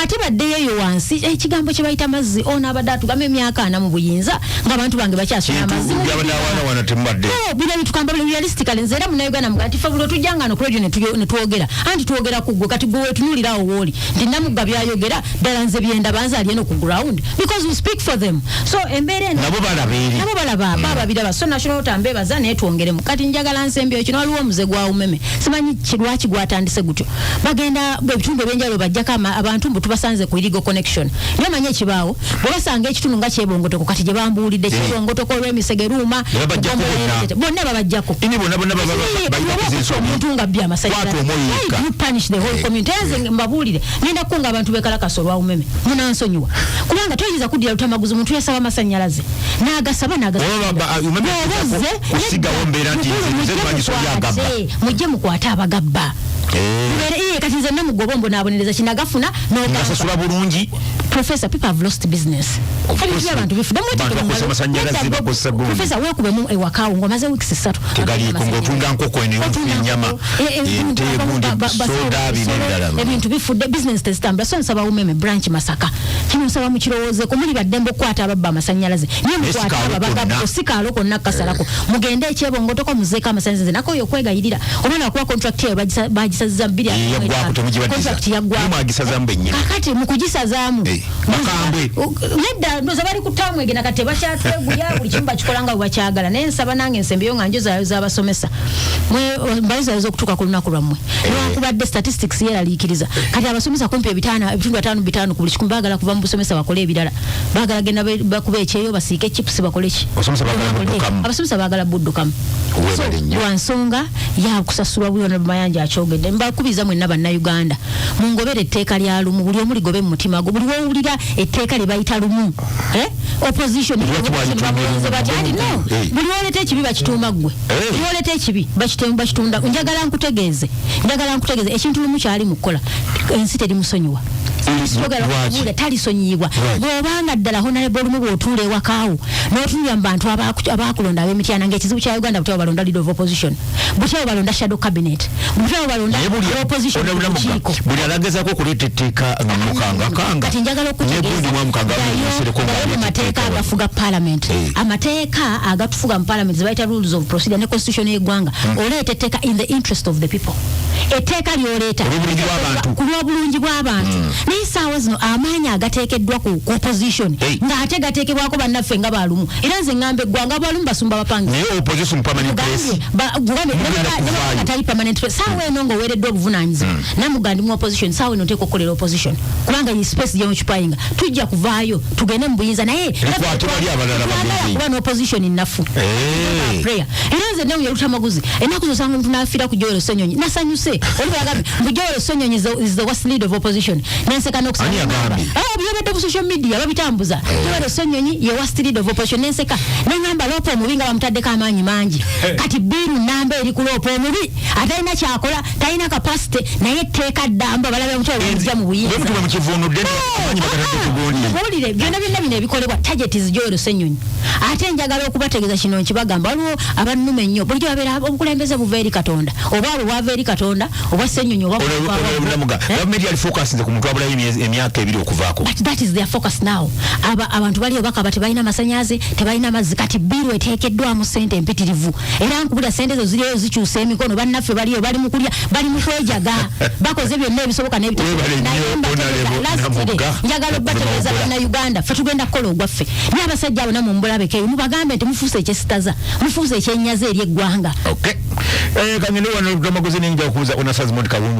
Ate baddeyo eyo wansi, ekigambo kye bayita mazzi, ono abadde atugamba emyaka 40 mu buyinza ng'abantu bange bakyasula Kintu amazzi mu byabadde bidiba. awaana wana temubadde. No, bino bitukamba buli realistically. Nze era munnayuganda mugaa nti ffe buli otujja nga no ku radio ne twogera, anti twogera ku ggwe. Kati gwe wetunuulira awo wooli nti Namugga byayogera ddala nze byendaba, nze ali eno ku ground, because we speak for them. So embeera eno Nabo balaba eri. Nabo balaba, baba biraba. So National Water mbebaza, naye twongeremu. Kati njagala nsembyeyo kino, waliwo omuze gwa umeme, simanyi lwaki gwatandise gutyo. Bagenda ebitundu ebyenjawulo bajjako abantu mbu tubasanze ku illegal connection. Naye omanyi ekibaawo, bwe basanga ekitundu nga Kyebongotoko, kati gye bambuulidde Kyebongotoko olw'emisege ruuma Ne babajjako bonna. Bonna babajjako. Ini bonna bonna balina Oba kuzinsa omuntu nga abbye amasanyalaze. Kwata omwoyo Why yekka. do you punish the whole community? Era nze mbabuulire, ngenda kukunga abantu bekalakasa olwa umeme, munansonyiwa, kubanga toyinza kuddira lutamaguzi omuntu yasaba amasanyalaze n'agasaba n'agasaba. Oba umeme Bw'oba ozze, kusigawo mbeera nti mukulu, nze mujje twangisobya agabba. mujje mukwate abagabba. Tubeere, kati nze namugoba mbonabonereza kinagafuna n'ogampa. Ngasasula bulungi. Professor, people have lost business. Of Ebintu course. by'abantu bifudde. Abantu bakozesa amasannyalaze, bakozesa gundi. Professor, weekubemu ewakaawo ng'omaze weeks 3. Tegaliiko, ng'otunda nkoko eno, Otunda ennyama, nkoko, ente, gundi, soda, bino ebirala. Ebintu bifudde, business tezitambula. So nsaba UMEME branch Masaka, kino nsaba mukirowoozeeko. Muli baddembe okukwata ababba amasannyalaze, naye mukwate Sikaalo abo abagabba. konna. Sikaalo konna kasalako, mugende ekyebongotoko, muzeeko amasannyalaze. Nakoyo okwegayirira omwana akuba contract eyo bagisaziza bbiri Eh, yaggwako, temugibaddiza. Contract yaggwako. Naye mwagisazaamu bennyini. Kakati mu kugisazaamu, Bakambwe. Nedda, ndoza bali ku ttaamu egenda. Kati tebakyatweguya, buli kimu bakikola nga bwe bakyagala. Naye nsaba nange ensembyeyo nga njozaayoza abasomesa, mbayozayoza okutuuka ku lunaku lwammwe. Newankubadde statistics yeraliikiriza, kati abasomesa kumpi ebitaano, ebitundu 55 ku buli kikumi baagala kuva mu busomesa bakole ebirala. Baagala genda bakube ekyeyo, basiike chips, bakole ki. Abasomesa baagala buddukamu. Abasomesa baagala buddukamu. Weebale nnyo. Lwa nsonga yakusasulwa buli ono Mayanja akyogedde. Mbakubiza mwenna Bannayuganda, mungobere etteeka lya Lumu. Buli omu ligobe mu mutima gwo. Buli wowulira etteeka lye bayita Lumu, eh? Opposition. Lwaki mwalituuma Bamuloze bati, Lumu? ati no. Buli woleeta ekibi bakituuma ggwe. Buli woleeta ekibi bakitunda. Njagala nkutegeeze ekintu Lumu kyali mu kukola, ensi terimusonyiwa. Njagala Lwaki? kubuulira, talisonyiyibwa. Lwaki? Bw'obanga ddala honorable Lumu, bw'otuula ewakaawo n'otunulira mu bantu abakulonda ab'emityana, ng'ekizibu kya Uganda butya balonda leader of opposition, butya balonda shadow cabinet, butya balonda Naye buli opposition ku Honorable Namuga, lukiiko. buli alagezaako okuleeta etteeka nga mukangakanga. Kati njagala Negundi mwamukanga okutegeeza musereko nga mu aleeta mateeka etteeka. agafuga parliament, amateeka agatufuga mu parliament zebayita rules of procedure ne constitution y'eggwanga, oleeta etteeka in the interest of the people. Etteeka lyoleeta Olw'obulungi bw'abantu. ku lw'obulungi bw'abantu. Naye essaawa zino amaanyi agateekeddwa ku opposition, ng'ate gateekebwako bannaffe nga balumu. Era nze ŋŋamba eggwanga, balumu basumba bapangi. Naye opposition permanent place. Mugenda kuvaayo. Tali permanent place. Saawa eno ng'oweereddwa obuvunanyizibwa, namugandi mu opposition, saawa eno oteeka okukolera opposition, kubanga ye space gyemukyupayinga. Tujja kuvaayo tugende mu buyinza, naye Likwate bali abalala bagenzi. kuba n'opposition nnafu. Prayer. Era nze newunya Lutamaguzi, ennaku zosanga omuntu n'afiira ku Joel Ssenyonyi, nasanyuse. Oli bweyagambye mbu Joel Ssenyonyi is the worst leader of opposition, nenseka. Ani yagambye? Byobadde ku social media babitambuza. Joel Ssenyonyi ye worst leader of opposition, nenseka, neŋŋamba LOP omubi nga bamutaddeko amaanyi mangi. Kati bill namba eri ku LOP omubi atalina kyakola, talina capacity, naye etteeka ddamba balabe mutwalo mujja mu buyinza. Bwe mutuba mukivunudde, amaanyi bagatadde ku gundi. Wulire, byonna byonna bino ebikolebwa target is Joel Ssenyonyi. Ate njagala okubategeeza kino, nkibagamba, waliwo abannume ennyo bulijjo babeera obukulembeze buva eri Katonda, obwabwe bwava eri Katonda, obwa Ssenyonyi oba Honorable Namuga, gavumenti yali focusinze ku muntu abulayo emyaka 2 okuvaako. But that is their focus now. Aba, abantu bali obakaba tebalina masanyaze, tebalina mazzi. Kati bill eteekeddwamu sente empitirivu, era nkubula sente ezo ziriyo zikyusa emikono. Bannaffe baliyo bali mu kulya, bali mu kwejaga, bakoze byonna ebisoboka. Weebale nnyo, Honorable Namuga. Njagala okubategeeza, Bannayuganda, ffe tugenda kukola ogwaffe. Naye abasajja abo namwe mubulabekeyo, mubagambe nti mufuuse ekyesitaza, mufuuse ekyenyaza eri eggwanga. Okay. Kangende wano Lutamaguzi, ninja okubuuza Onasazimond Kawungu.